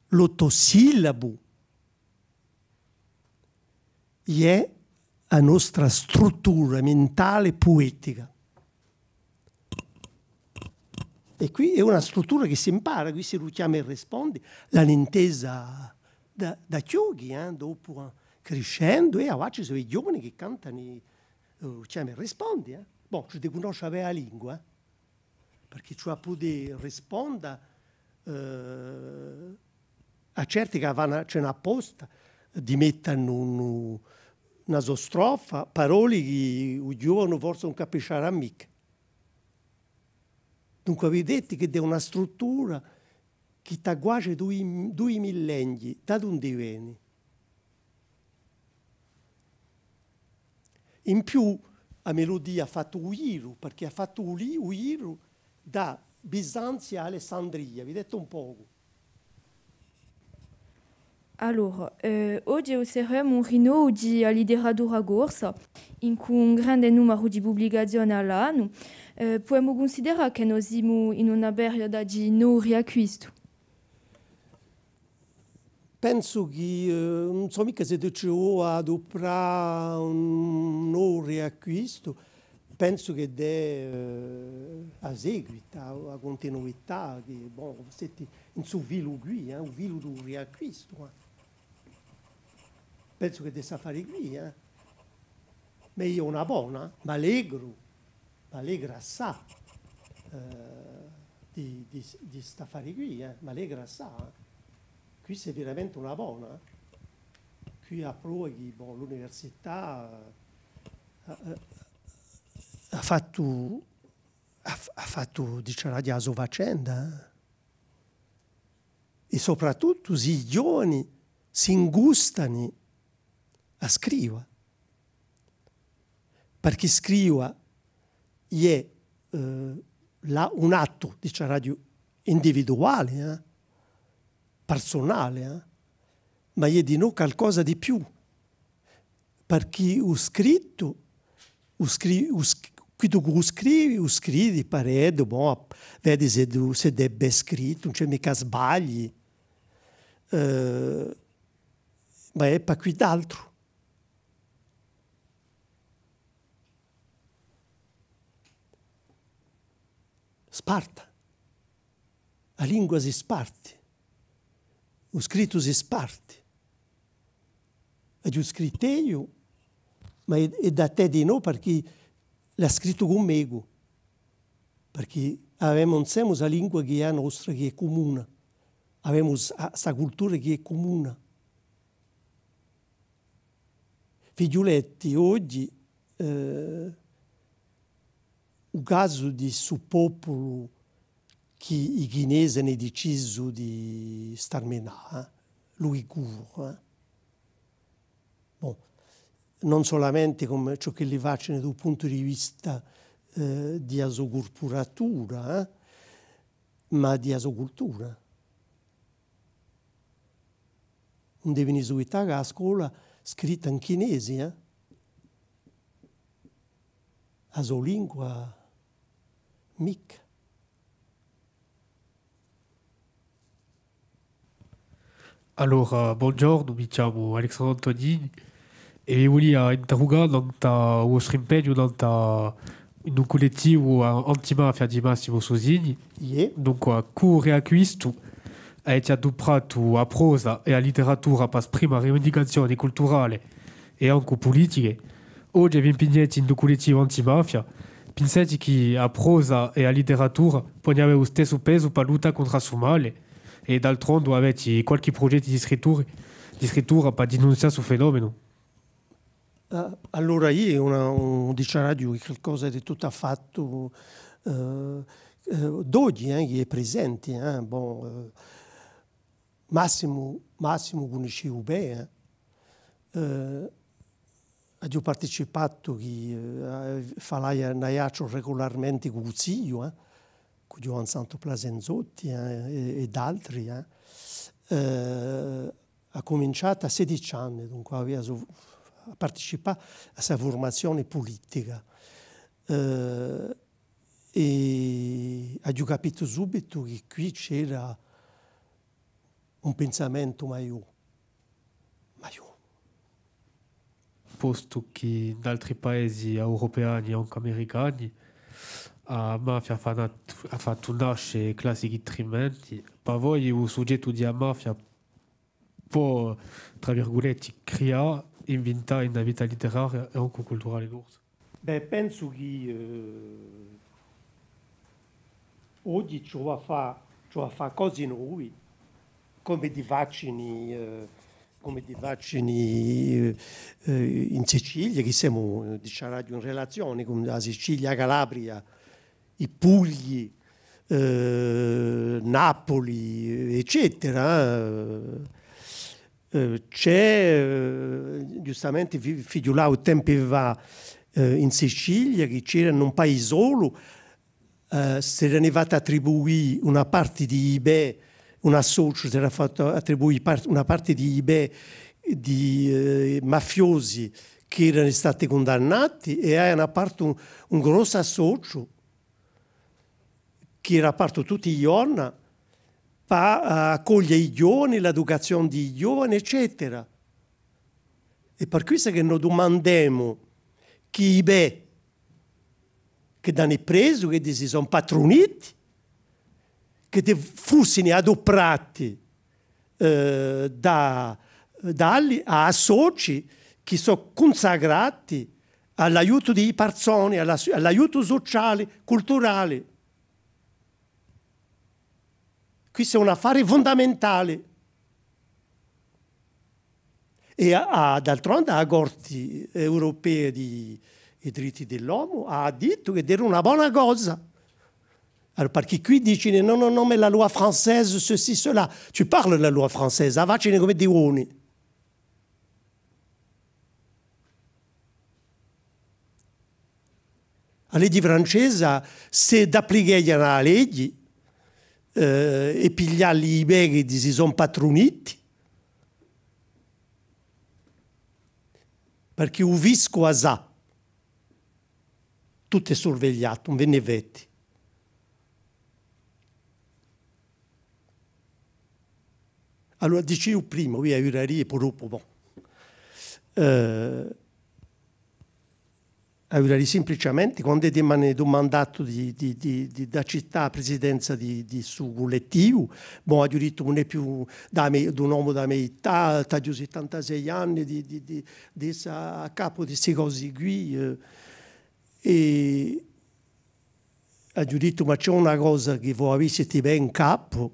l'ottosillabu hè a nostra struttura mentale puetica. È quì hè una struttura chì s'impara, quì si lu chjama è rispondi, l'ani intesa da, da chjuchi, eh, dopu, eh, criscendu, è avà ci sò i ghjovani chì cantani, eh, chjama è rispondi, eh. Bon, ci hè di cunnoscia bè a lingua, eh. Perchè ci hè à pudè risponda, eh, à certi chì fannu, ci hè una posta, di mettani un, una so strofa, paroli chì u ghjovanu forse ùn capisciarà micca. Dunque, videti chì hè una struttura chì t'hà guasi dui, dui millenni, da dundi veni? In più, a meludia hà fattu u ghjiru, perchè hà fattu u li-, u ghjiru da Bisanzia à Alessandria, videti un pocu. Allora, eh, oghje osservemu un rinnovu di a literatura corsa, incù un grande numaru di publicazioni à l'annu. Eh, pudemu cunsiderà chì no simu in una periuda di novu riacquistu? Pensu chì, eh, ùn sò micca s'eddu ci vò à aduprà un novu riacquistu, pensu chì hè, eh, a seguita, a cuntinuità, chì, bon, seti in su filu quì, eh, u filu di u riacquistu, eh. Pensu chì hè st'affari quì, eh. Ma hè una bona, m'allegru, m'allegru assai, eh, di, di, di st'affari quì, eh, m'allegru assai, eh. Quì hè veramenti una bona, eh. Quì hè a prova chì, bon, l'università, eh, eh, hà fattu, hà f-, hà fattu, diceraghju, a so facenda, eh. È soprattuttu, sì i ghjovani s'ingustani à scriva. Perchè scriva hè, eh, la-, un attu, diceraghju, individuali, eh, persunali, eh, ma hè dinò calcosa di più. Perchè u scrittu, u scri-, u sc-, quiddu chì u scrivi, u scrivi, pareddu, bon, vedi s'eddu, s'eddu hè bè scrittu, ùn ci hè micca sbagli. Eh, ma hè pà quidd'altru. sparta. A lingua si sparti. U scrittu si sparti. Aghju scrittu eiu, ma hè, hè da tè dinò, parchì l'hà scrittu cù mecu. Parchì avemu insemu sta lingua chì hè a nostra, chì hè cumuna. Avemu sta, sta cultura chì hè cumuna. Fighjuleti, oghji, eh, u casu di stu populu chì i Chinesi anu decisu di starminà, eh, l'Uiguru, eh. Bon, ùn solamente cum'è ciò ch'elli facenu da u puntu di vista, eh, di a so curpuratura, eh, ma di a so cultura. Ùn devenu subitacà à a scola scritta in chinesi, eh? A so lingua micca. Allora, bonghjornu, mi chjamu Alessandru Antonini è vi vulia interrugà nant'à u vostru impegnu nant'à, in un cullettivu, eh, antimafia di Massimo Susini. Iè. Dunque, cù Riacquistu, avete adupratu a prosa è a litteratura pà sprima rivindicazioni culturali è ancu pulitiche. Oghje vi impigneti in u cullettivu antimafia. Pinseti chì a prosa è a litteratura ponu avè u stessu pesu pà luttà contr'à stu mali? È d'altronde aveti qualchì prughjetti di scrittura, di scrittura pà dinunzià stu fenomenu? Eh, allora eiu una, un, diciaraghju qualcosa di tuttu affattu, eh, eh, d'oghji, eh, chì hè presenti, eh, bon, eh, Massimu, Massimu cunnisciu bè, eh. Eh, aghju participatu chì, eh, falaia in Aiacciu regularmenti cù u ziu, eh, cù Ghjuvan Santu Plasenzotti, eh, è, è d'altri, eh. Eh, hà cuminciatu à sedici anni, dunque avia su-, à participà à sta furmazioni pulitica. Eh, è aghju capitu subitu chì quì c'era un pinsamentu maiò, maiò. Postu chì in altri paesi europeani o ancu americani, a mafia hà fa-, hà fattu nasce classi chì trimenti, pà voi u sughjettu di a mafia pò, trà virguletti, crià, invintà in a vita litteraria è ancu culturali corsa? Bè, pensu chì, eh, oghji ci vole à fà, ci vole à fà cosi novi, cum'eddi facini, eh, cum'eddi facini, eh, eh, in Sicilia, chì semu, eh, diciaraghju, in relazioni cù a Sicilia, a Calabria, i Pugli, eh, Napoli, eccetera, eh. Eh, c'hè, eh, ghjustamenti, fi-, fighjulava tempi fà, eh, in Sicilia, chì c'era in un paisolu, eh, s'erani fatti attribuì una parti di i bè, un associu s'era fattu attribuì par-, una parti di i bè di, eh, mafiosi chì erani stati cundannati è avia apertu un, un grossu associu chì era apertu tutti i ghjorna pà, eh, accoglia i ghjovani, l'educazioni di i ghjovani, eccetera. È per quissa chì no dumandemu chì i bè chì d'ani presu, chì si sò impatruniti, chì fussini aduprati, eh, da, da li à associ chì sò cunsacrati à l'aiutu di i parsoni, à la, à l'aiutu suciali, culturali. Quessu hè un affari fundamentali. È a, a, d'altronde a Corti europea di i diritti di l'omu hà dittu chì era una bona cosa. Allora, perchè quì dicini, non, non, non, mais la loi française, ceci, cela. Tu parles de la loi française, a facini cum'eddi voni. A legi francesa, s'eddi applicheghjani a legi, eh, è piglialli i bè chì si sò impatruniti, perchè u fiscu a sà, tuttu hè survegliatu, ùn v'inni fetti. Allora, dicevu prima, oui, a uraria, po dopu, bon. Eh, Avia da dì simpliciamenti, quand'eddi m'ani dumandatu di, di, di, di, d'accittà a presidenza di, di stu cullettivu, bon, aghju dittu, ùn hè più da me, d'un omu da me età, t'aghju settantasei anni, di, di, di, d'essa à capu di sti cosi quì, eh, è aghju dittu, ma ci hè una cosa chì vo avissiti bè in capu,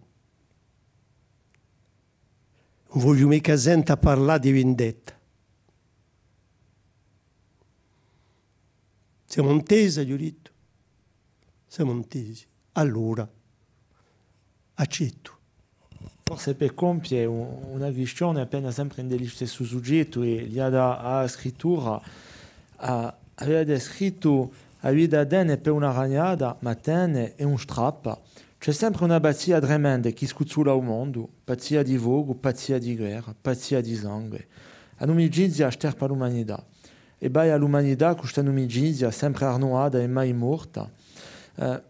ùn vogliu micca senta parlà di vindetta. Semu intesi, aghju dittu. Semu intesi. Allora, accettu. Forse per compie un-, una quistione appena sempre in listessu sughjettu è liata à a scrittura, à, avete scrittu: a vita tene per una ragnata, ma tene è ùn strappa. Ci hè sempre una pazzia tremenda chì scuzzula u mondu, pazzia di focu, pazzia di guerra, pazzia di sangue. A numicizia sterpa l'umanità. È baia l'umanità cù sta numicizia, sempre arnuata è mai morta. Eh,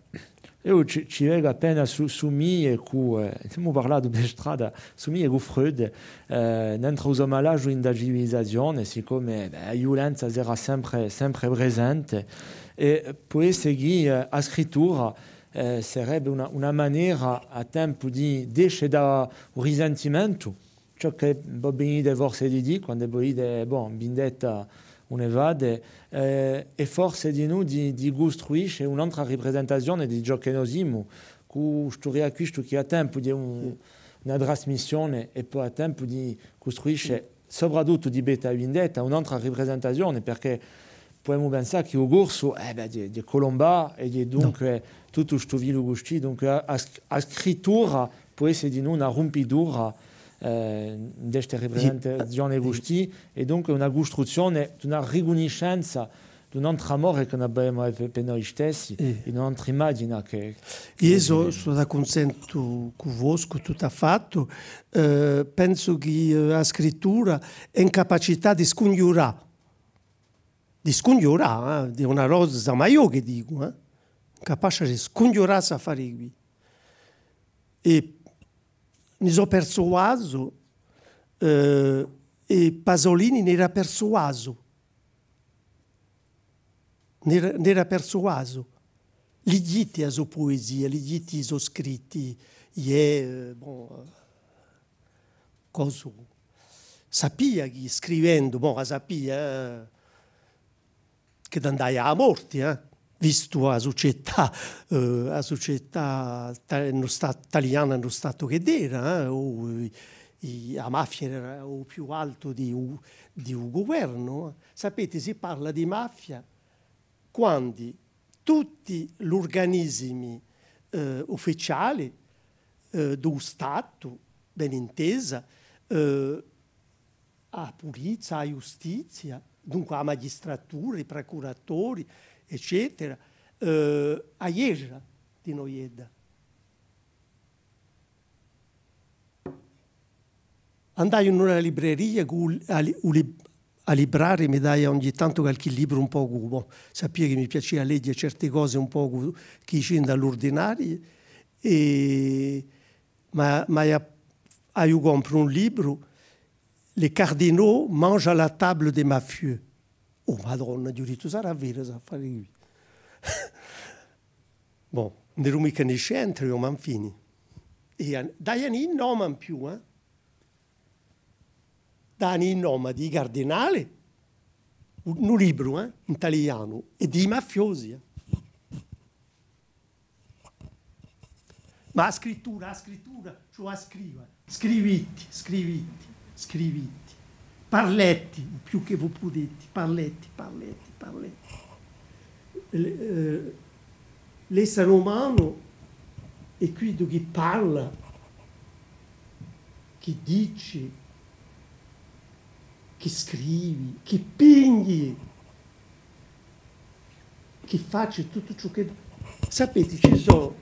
eiu ci, ci vecu appena su-, sumiglie cù, eh, emu parlatu per strada, sumiglie cù Freud, eh, nentru u so malagiu in a civilizazione, siccome, bè, a viulenza sarà sempre, sempre presente, è pò esse chì, eh, a scrittura, eh, sarebbe una, una manera à tempu di, d'esce da u risentimentu, ciò chì vo venite forse di dì, quand'è vo dite, bon, vindetta ùn ne fate, eh, è forse dinù di, di custruisce un'antra ripresentazione di ciò chì no simu, cù stu riacquistu chì hè à tempu di un-, una trasmissione è po à tempu di custruisce, soprattuttu di pettu à a vindetta, un'antra ripresentazione, perchè pudemu pensà chì u corsu, eh bè, hè, hè culumbà è hè dunque tuttu stu filu custì, dunque a, a sc-, a scrittura pò esse dinù una rumpitura, eh, di ste ripresentazione custì, è dunque una custruzzione d'una ricunniscenza d'un antru amore chì no avemu per, per noi stessi, è d'un'antra imaghjina chì, chì... Eiu sò, sò d'accunsentu cù voscu, tuttu à fattu. Eh, pensu chì, eh, a scrittura hè in capacità di scunghjurà, di scunghjurà, eh, hè una cosa maiò chì dicu, eh, capace di scunghjurà st'affari quì. È ni sò persuasu, eh, è Pasolini n'era persuasu. N'era, n'era persuasu. Lighjiti a so puesia, lighjiti i so scritti, iè, eh, bon, eh, cosu, sapia chì scrivendu, bon, a sapia, eh, chì t'andaia à a morti, eh, vistu a sucetà, eh, a sucetà ta-, in u sta-, taliana in u statu ch'edda era, eh, o i, i, a mafia era u più altu di u, di u guvernu, eh. Sapete, si parla di mafia quandu tutti l'urganisimi, eh, ufficiali, eh, di u Statu, ben intesa, eh, a pulizia, a ghjustizia, dunque a magistratura, i pracuratori, eccetera, eh, a ghjesgia di noi edda. Andaiu in una libreria cù a li-, u lib-, a libraria mi daia ogni tantu qualchì libru un pocu, bon, sapia chì mi piacia à leghja certi cosi un pocu chì escenu da l'urdinariu, è ma, ma a-, aiu compru un libru, Les cardinaux mangent à la table des mafieux. Oh Madonna, aghju dittu, sarà vera st'affari quì. Bon, ùn eru micca niscentricu, ma infini. È an-, daiani i nomi in più, eh? Daiani i nomi di i cardinali, un, un libru, eh, in talianu, è di i mafiosi, eh. Ma a scrittura, a scrittura, ci vole à scriva. Scriviti, scriviti, scriviti. Parleti, u più chì vo pudeti, parleti, parleti, parleti. L-, eh, l'essere umanu hè quiddu chì parla, chì dici, chì scrivi, chì pigni, chì faci tuttu ciò chì... Sapeti, ci sò,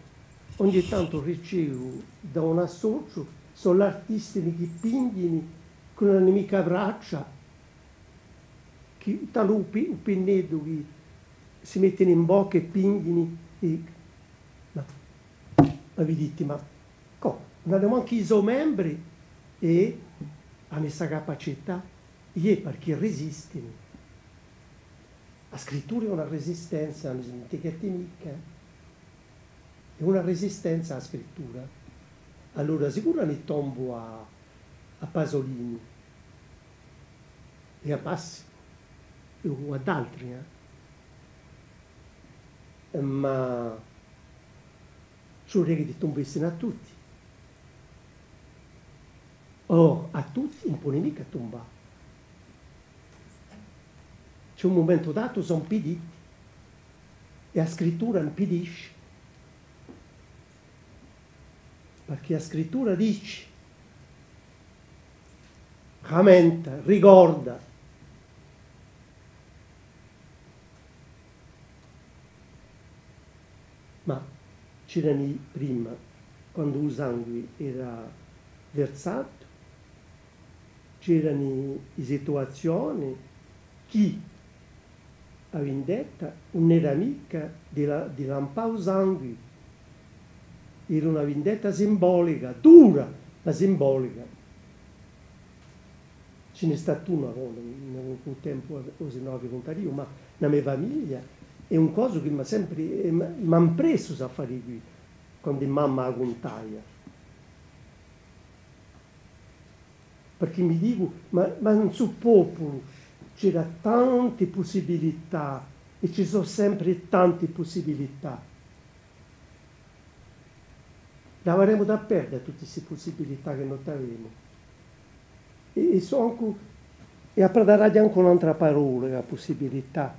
ogni tantu ricevu da un associu, sò l'artisti chì pignini chì ùn ani micca braccia, chì t'ani u pi-, u pinneddu chì si mettini in bocca è pignini, è, ma, ma viditi, ma co-, ùn ani mancu i so membri è ani sta capacità, iè, parchì resistini. A scrittura hè una resistenza, ùn mi smenticati micca, hè una resistenza a scrittura. Allora, sicuru, ni tombu à, à Pasolini è à Massimo è à d'altri, eh. Ma ci vuleria chì tumbessini à tutti. Or, à tutti ùn poni micca tumbà. Ci hè un mumentu datu, sò impiditi. È a scrittura impidisci. Perchè a scrittura dici, rammenta, ricorda. Ma c'erani prima, quandu u sangue era versatu, c'erani i situazioni chì a vindetta ùn era micca di la, di lampà u sangue. Era una vindetta simbolica, dura, ma simbolica. Ci n'hè statu una, ùn, ùn, ùn tempu, o sinnò vi cuntariu, ma in a me famiglia hè un cosu chì m'hà sempri, eh, m'hà, m'hà impressu st'affari quì, quandu mamma a cuntaia. Perchè mi dicu, ma, ma in stu populu c'era tanti pussibilità è ci sò sempri tanti pussibilità. L'avaremu da perde tutti sti pussibilità chì no t'avemu. È, è sò ancu, è apradaraghju ancu un'antra parolla chè a pussibilità,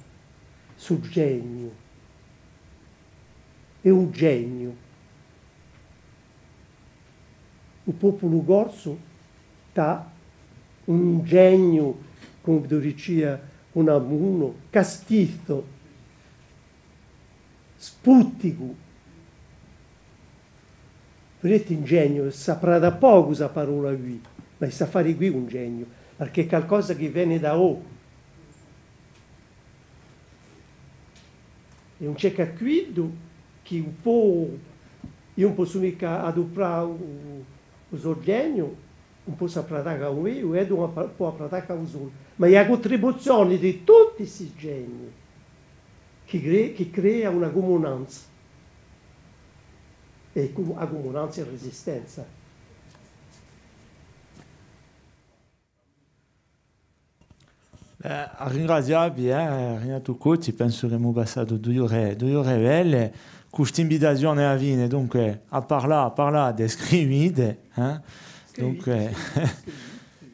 stu geniu. Hè u geniu. U populu corsu t'hà un geniu, comu dicia Unamuno, castizo, sputicu. Viditi, ingegnu, s'aprada pocu sta parolla quì, ma sta à fà quì un geniu, perchè hè calcosa chì veni da o. È ùn ci hè chè quiddu chì u pò, eiu ùn possu micca aduprà u, u so geniu, ùn possu apradà cà u meiu, eddu ùn pò apradà cà u soiu. Ma hè a cuntribuzioni di tutti sti genii chì cre-, chì crea una cumunanza. È cu-, a cumunanza hè resistenza. Eh, à ringrazià vi, eh, Rinatu Coti, pensu ch'emu passatu duie ore, duie ore belle, cù st'invitazione à vene, dunque, à parlà, à parlà, scrivite, eh? Dunque,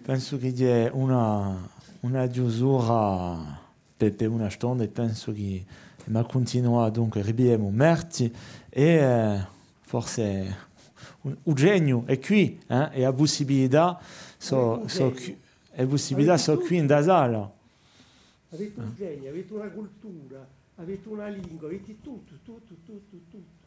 pensu chì hè una, una chjusura per, per una stonda, è pensu chì, ma cuntinuà, dunque, ripigliemu marti, è, eh, forse u, u geniu hè quì, eh, è a pussibilità sò, sò quì, e pussibilità sò quì in a sala. Avete un geniu, avete una cultura, avete una lingua, avete tuttu, tuttu, tuttu, tuttu.